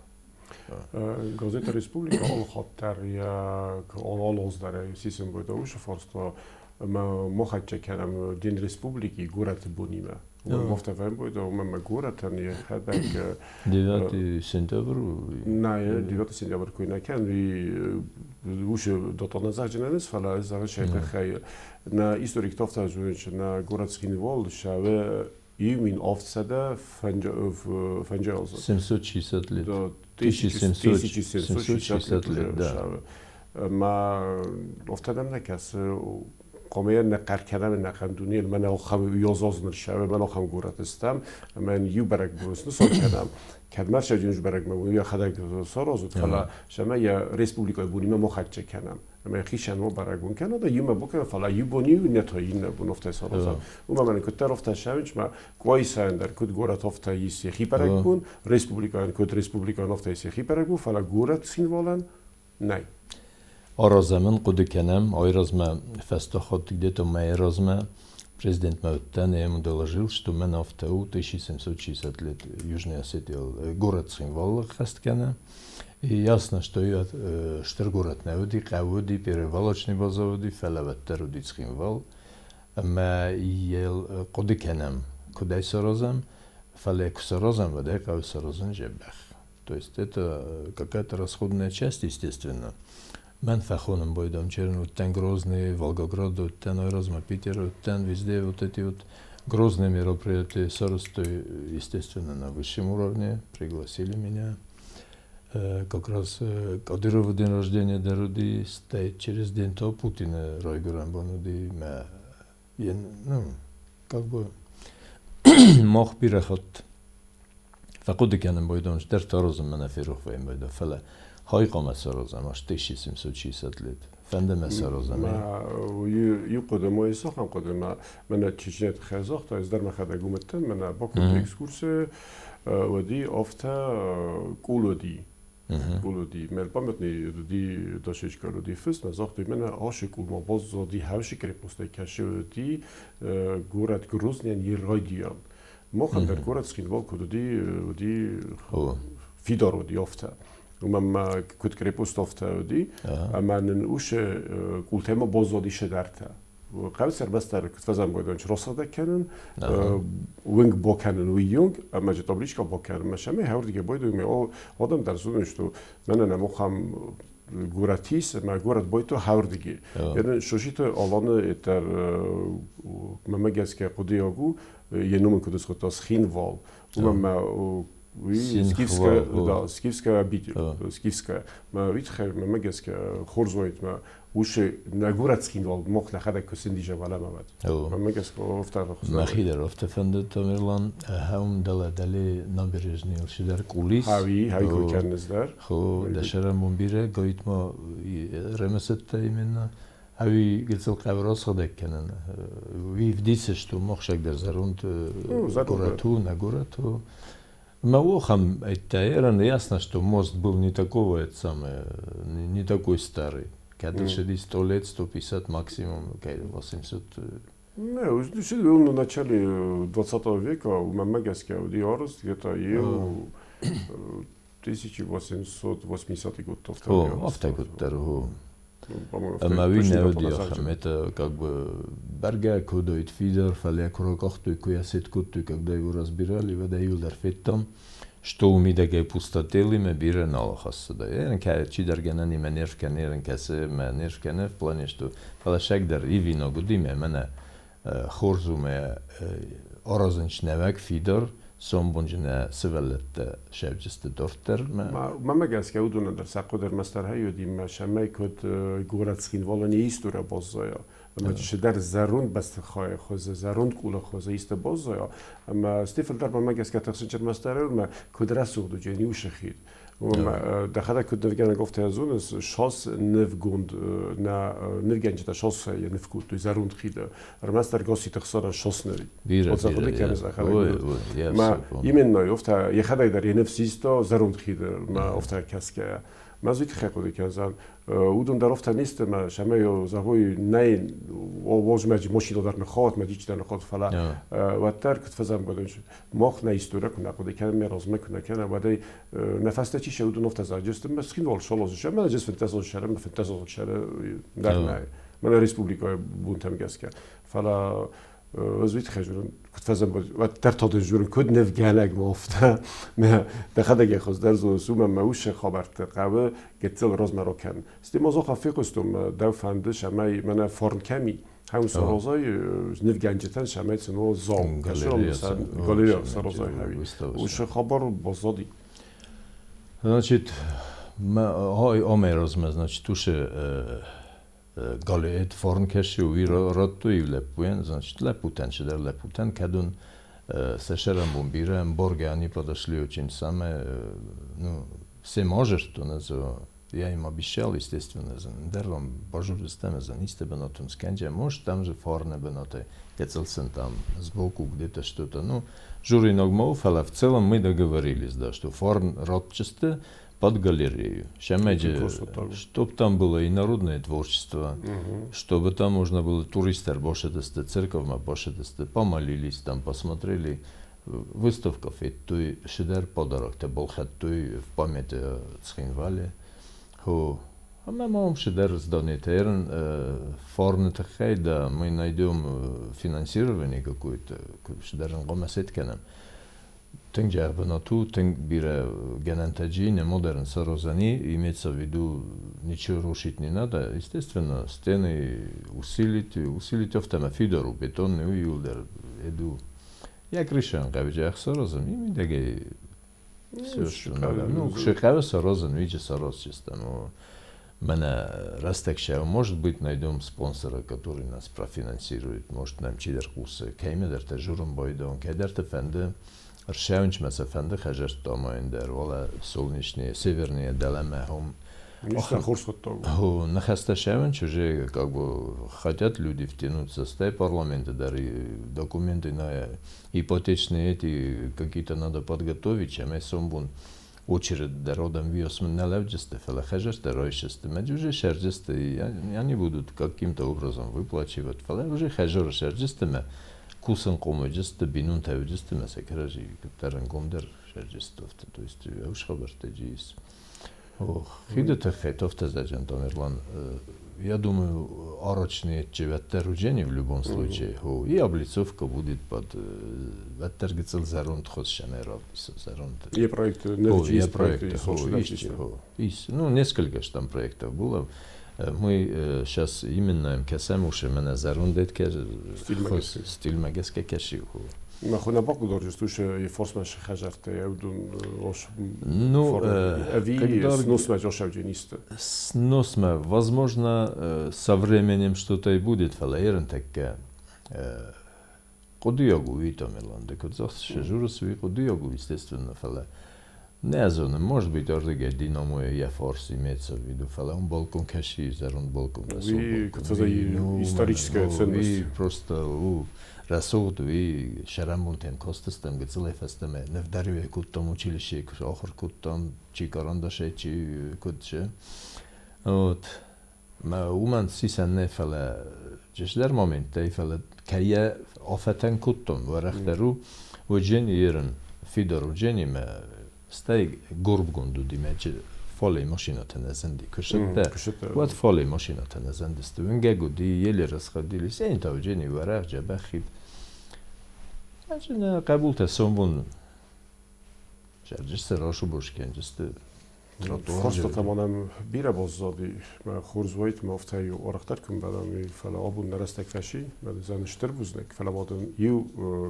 Газета Республика алыхатт дӕр йӕ алы аз дӕр сисын бойта уыцы фарста ӕмӕ махӕдджа кӕнӕм День Республики горӕты бонимӕ. Уым бойта, уымӕ мӕ горӕтӕн йӕхӕдӕг 9 сентябрь? Нӕ, 9 сентябрь куы нӕ кӕн, уый уыцы дата нӕ зӕгъджынӕн фӕлӕ ӕз зӕгъын сӕ тыххӕй нӕ историктӕ афтӕ зонынц, нӕ горӕт Цхинвал сӕвы 1750 азы. 760 лет. 1760 лет, да. Ма афтӕ дӕм нӕ кӕсы, хъуамӕ нӕ хъӕр кӕнӕм нӕ хъӕндунейыл, мӕнӕ ахӕм уӕззау нырсӕвы, мӕнӕ ахӕм горӕты стӕм, ӕмӕ иу бӕрӕгбон снысан кӕнӕм. Кӕдмӕ сӕджынж бӕрӕгмӕ уый йӕхӕдӕг саразут, фӕлӕ сӕмӕ йӕ республикӕйы бонимӕ ма хӕццӕ кӕнӕм. Ӕмӕ хицӕн ма бӕрӕгбон кӕнӕд, иумӕ бакӕнӕм, фӕлӕ иу бон иу, иннӕ та иннӕ бон афтӕ саразӕм. Уымӕ мӕнӕ куыддӕр афтӕ сӕвынч, мӕ Къуайсайӕн дӕр куыд горӕт афтӕ ис йӕхи бӕрӕгбон, республикӕйӕн куыд республикӕйӕн афтӕ ис йӕхи бӕрӕгбон, фӕлӕ горӕт Цхинвалӕн нӕй. Аразӕм ын, хъуыды кӕнӕм, айразмӕ фӕстаг хатт где-то мӕйы размӕ президентмӕ уыдтӕн, я ему доложил, что мӕн афтӕ у 1760 лет Южная Осетия город Цхинвалы хӕст кӕны. И ясно, что я стыр горӕт нӕ уыди, хъӕу уыди, перевалочный база уыди, фӕлӕ уӕддӕр уыди Цхинвал. Ӕмӕ йыл хъуыды кӕнӕм, куыд ӕй саразӕм, фӕлӕ куы саразӕм, уӕд ӕй хъӕуы саразын дзӕбӕх. То есть это какая-то расходная часть, естественно. Мӕн фӕхонын бойдам черн уыдтӕн Грозный, Волгоград уыдтӕн, айразмӕ Питер уыдтӕн, везде вот эти вот грозные мероприятия сарӕзтой, естественно, на высшем уровне, пригласили меня. Как раз Кадыровы день рождения дӕр уыди, стӕй через день то Путины райгуырӕн бон уыди, мӕ ну, как бы мах бирӕ хатт фӕхъуыды кӕнын байдон, дӕр таразын мӕнӕ ферох вӕййын байдон, фӕлӕ хай хъуамӕ саразӕм, аж 1760 лет. Фӕнды мӕ саразӕм. Иу хъуыды ма ис ахӕм хъуыды, мӕ мӕнӕ Чечняты тыххӕй загъта, ӕз дӕр мӕхӕдӕг уым уыдтӕн, мӕнӕ бакодтой экскурси, уыди афтӕ къул уыди. Къул уыди. Мӕ памятный уыди дощечка уыди фыст, нӕ загътой, мӕнӕ ашы къулмӕ баззади хӕвсы крепостӕй кӕсы уыди горӕт Грозныйӕн йе райдиан. Махӕн дӕр горӕт Цхинвал куыд уыди, уыди фидар уыди афтӕ. Уымӕн ма куыд крепост афтӕ уыди, ӕмӕ нын уыцы къултӕ ма баззади сӕдӕртӕ. Хъӕуы ӕрмӕстдӕр куыд фӕзӕмбойдон росыгъдӕг кӕнын, уынг бакӕнын уыййонг, ӕмӕ же табличка бакӕнын, мӕ сӕмӕ хӕрдгӕ бойдой, мӕ адӕм дӕр зонын, что мӕнӕ нӕм ахӕм горӕт ис, ӕмӕ горӕт бойто хӕрдги. Ерын Шошиты Аланы это мӕмӕ гӕсгӕ хъуыдыйаг у, йӕ ном ын куыд схуыдта Цхинвал. Уымӕн мӕ уый скифская, да, скифская обитель, скифская. Мӕ уый тыххӕй мӕмӕ гӕсгӕ хорз уаид мӕ уыцы нӕ горӕт Цхинвал мох нӕхӕдӕг куы цындизӕм алӕмӕ. Мӕмӕ гӕсгӕ афтӕ Мӕхи дӕр афтӕ фӕнды, Тамерлан, хӕум дӕлӕ дӕле набережныйыл цыдӕр къулис. Хави, хави кой кӕнынц дӕр. Хо, дӕсӕрӕн бирӕ гоитма ремесеттӕ именно. Ӕви гыццыл хъӕуы расыгъдӕг кӕнын. Уый вдисы, что мохсаг дӕр зӕронд горӕт у, нӕ горӕт у. Мӕ охам это ясно, что мост был не такого, это самое, не такой старый. Кӕд 100 лет, 150 максимум, 80. Не, он в начале 20 века у Мамагаске арыз где-то ел 1880 год. О, автогуттер, о. Ӕмӕ уый нӕ уыди ахӕм, это как бы бӕргӕ кодойт фидар, фӕлӕ куы ракъахтой, куы йӕ сет кодтой, когда его разбирали, уӕд ӕй иуылдӕр федтам, что мидӕгӕй пустотелимӕ бирӕ нал ахӕссыда. Чидӕр гӕнӕнимӕ нерв кӕны, ерын кӕсы мӕ нерв кӕны, в плане, что фӕлӕ сӕг дӕр ивинаг уыди мӕ мӕнӕ хорз у мӕ аразынч нӕуӕг фидар, сомбонджы нӕ сывӕллӕттӕ сӕвджысты дарддӕр. Мӕмӕ гӕсгӕ уыдонӕн дӕр сӕ хъуыды ӕрмӕстдӕр хай мӕ сӕмӕй куыд горӕт Цхинвалӕн йӕ история баззайа. Ӕмӕ чидӕр зӕронд бӕстыхайы хуызы, зӕронд къулы хуызы исты баззайа. Ӕмӕ стӕй фылдӕр мӕмӕ гӕсгӕ тыхсынч ӕрмӕстдӕр мӕ куыд рӕсугъд уыди иу хид. Дӕхӕдӕг куыд нывгӕнӕг офтӕ зоныс, шос нывгонд нӕ нывгӕнджытӕ шос ныв кодтой зӕронд хиды. Ӕрмӕстдӕр Гасситы Ӕхсарӕн шос нӕ. Бирӕ, бирӕ. Мӕ именно офтӕ йӕхӕдӕг дӕр йӕ ныв систа зӕронд хиды мӕ офтӕ кӕсгӕйӕ. Мӕ уый тыххӕй хъуыды кӕндзӕн. Уыдон дӕр офтӕ не сты, мӕ сӕмӕй зӕгъой, нӕй, уозмӕ машина дӕр ныххауд, мӕ дичи дӕр ныххауд, фӕлӕ уӕддӕр куыд фӕзӕмбӕлын, мах нӕ история куы нӕ хъуыды кӕнӕм, нӕ размӕ куы нӕ кӕнӕм, уӕдӕй нӕ фӕстӕ чи сӕ уыдон офтӕ заджысты, мӕ Цхинвал шалозы сӕ, мӕ джес 15 азы сӕры, мӕ 15 азы сӕры дӕр нӕй. Мӕнӕ республикӕйы бунтӕм гӕсгӕ. Фӕлӕ ӕз уый тыххӕй дзурын, куыд фӕзӕмбӕлд, уӕддӕр та дын дзурын, куыд нывгӕнӕг ма афтӕ. Мӕ дӕхӕдӕг йӕ хуыздӕр зоныс, уымӕн мӕ усы хабӕртты хъӕуы гыццыл размӕ ракӕнын. Стӕй ма зохӕ фехъуыстон, дӕу фӕнды, цӕмӕй мӕнӕ фарн кӕм и, хӕм саразай нывгӕнджытӕн, цӕмӕй сын уа зал, галерея саразай хӕви. Уыцы хабар баззади. Значит, амӕй размӕ, значит, уыцы галеет фарн кӕсы, уый радтой лӕппуйӕн, значит, лӕппутӕн, чидӕр лӕппутӕн, кӕд уын сӕ сӕрӕнбон бирӕ ӕмбаргӕ, они подошли очень самое, ну, все может, я им обещал, естественно, дӕр вам бажурыстӕм, исты бынатон скӕнджа, может, там же фарны бынаты, кӕцылсын там сбоку где-то что-то, ну, журинаг ма у, фӕлӕ в целом мы договорились, да, что фарн ратджысты под галерею. Шамеджи, чтоб там было и народное творчество, чтобы там можно было туристер бошедесте, церковь бошедесте, помолились там, посмотрели выставка феттой, шедер подарок, те балхаттой в память о Цхинвале. Хо, а мы можем шедер сдонетерн, фарны тыххӕй, да, мы найдем финансирование какое-то, шедерн гомасеткенем. Тынг джах бынат у, тынг бирӕ гӕнӕнтӕ не модерн саразани, имеется в виду, ничего рушить не надо, естественно, стены усилить, усилить офтӕмӕ фидар у, бетонный у иуылдӕр эду. Я крышан хъӕуы джах саразын, и мидӕгӕй все, что надо. Ну, хъӕуы саразын, уыйджы саразджыстӕм. Мӕнӕ рӕстӕг сӕ, может быть, найдем спонсора, который нас профинансирует, может, нам чидӕр хъусы, кӕимӕдӕртӕ журын байдон, кӕйдӕрты фӕнды, Ршӕунчмӕ сӕ фӕнды хӕжӕртты амайын дӕр, уалӕ солнечные, северные дӕлӕмӕ хом. Хорз хъуыддаг. Ныхӕстӕ сӕвынч уже как бы хотят люди втянуться, стай парламента дӕр и документы на ипотечные эти какие-то надо подготовить, ӕмӕ сомбон очередь дӕр одам виосмын нӕ лӕвджысты, фӕлӕ хӕжӕрттӕ райсысты, мӕ уже сӕрджысты, и они будут каким-то образом выплачивать, фӕлӕ уже хӕжӕры сӕрджысты мӕ кусын хъомыджысты, бинонтӕ уыджысты, мӕ сӕ кӕрӕдзи куыддӕр ӕнгомдӕр сӕрджысты, то есть ӕвш хабӕрттӕ ис. Ох, хиды тыххӕй тофтӕ зӕджын, Тамерлан, я думаю, арочные чеветтер уджени в любом случае. И облицовка будет под веттер гыцыл зӕронд хоз шемеров, зӕронд. И проект, я проект, ис. Ну, несколько ж там проектов было. Мы сейчас именно кӕсӕм ушы мӕнӕ зӕронд стиль гӕсгӕ кӕси. Ма хуна бакудоржест ушы форсмӕ хӕжӕртӕ еудун ош. Ну, ӕви сносмӕ жошавдженисты. Сносмӕ, возможно, со временем что-то и будет, фӕлӕ ерын тӕккӕ хъуыдыйаг у уый, Тамерлан, ды куыд загътыс, журыс уый хъуыдыйаг у, естественно, фӕлӕ не зонын, может быть, ардыгӕй Динамо йӕ фарс имеется в виду, фӕлӕ он балкон кӕси, зӕронд балкон, рӕсугъд балкон. Историческая ценность. Уый просто у рӕсугъд, уый сӕрӕнбонтӕм кастыстӕм, гыццылӕй фӕстӕмӕ нывдӕриуӕй кодтам училищейы, куы ахуыр кодтам, чи карандашӕй, чи куыд, чи. Вот. Мӕ уымӕн сисӕн нӕ, фӕлӕ чысылдӕр моменттӕй, фӕлӕ кӕй афӕтӕн кодтон, уӕрӕхдӕр у, уыджен ерын фидар уыджени мӕ стӕй горбгонд уыди мӕ фале машинӕтӕ нӕ зынди. Куы сыдтӕ, уӕд фале машинӕтӕ нӕ зындысты. Уынгӕг уыди, еле расходили. Сен та уыджени уӕрӕх, дзӕбӕх хид. Нӕ хъӕбултӕ сомбон зӕрджысты расубос кӕнджысты. Фарстатӕ ма нӕм бирӕ баззади. Мӕ хорз уаид, мӕ афтӕ иу арӕхдӕр куы мбӕлӕм, фӕлӕ абон нӕ рӕстӕг фӕци, мӕ дызӕн стыр бузныг, фӕлӕ ма дын иу,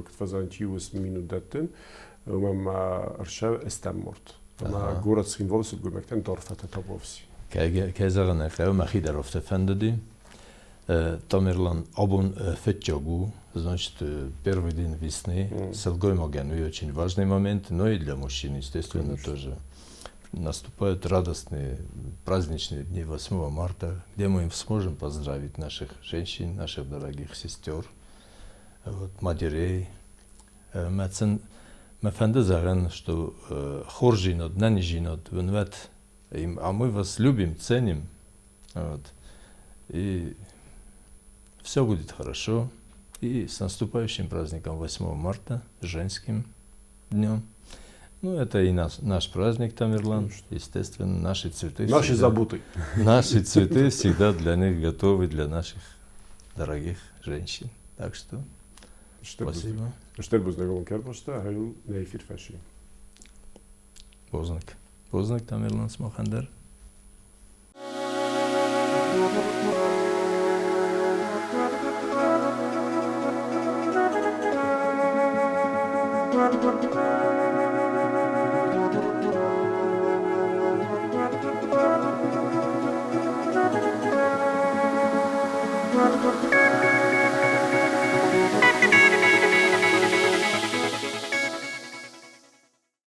куыд фӕзӕгъынц, иу минут дӕттын, уымӕн ма ӕрсӕв Стӕмморт. Ӕмӕ горӕт Цхинвалы сылгоймӕгтӕн дарфӕтӕ табуафси. Кӕй зӕгъын ӕй хъӕуы, мӕхи дӕр афтӕ фӕндыди. Тамерлан абон фыццаг у, значит, первый день весны. Сылгоймагӕн уый очень важный момент, но и для мужчин, естественно, тоже. Наступают радостные праздничные дни 8 марта, где мы сможем поздравить наших женщин, наших дорогих сестер, вот, матерей. Мӕ сын мӕ фӕнды зӕгъын, что хорздзинад, нӕниздзинад уын уӕд, а мы вас любим, ценим. Вот. И все будет хорошо. И с наступающим праздником 8 марта, женским днем. Ну, это и наш праздник, Тамерлан. Конечно. Естественно, наши цветы. Наши всегда, заботы. Наши цветы всегда для них готовы, для наших дорогих женщин. Так что спасибо. Стыр бузныг, кӕрбӕстӕ, хӕйыл нӕ эфир фӕси. Бузныг. Бузныг, Тамерлан, сымахӕн дӕр.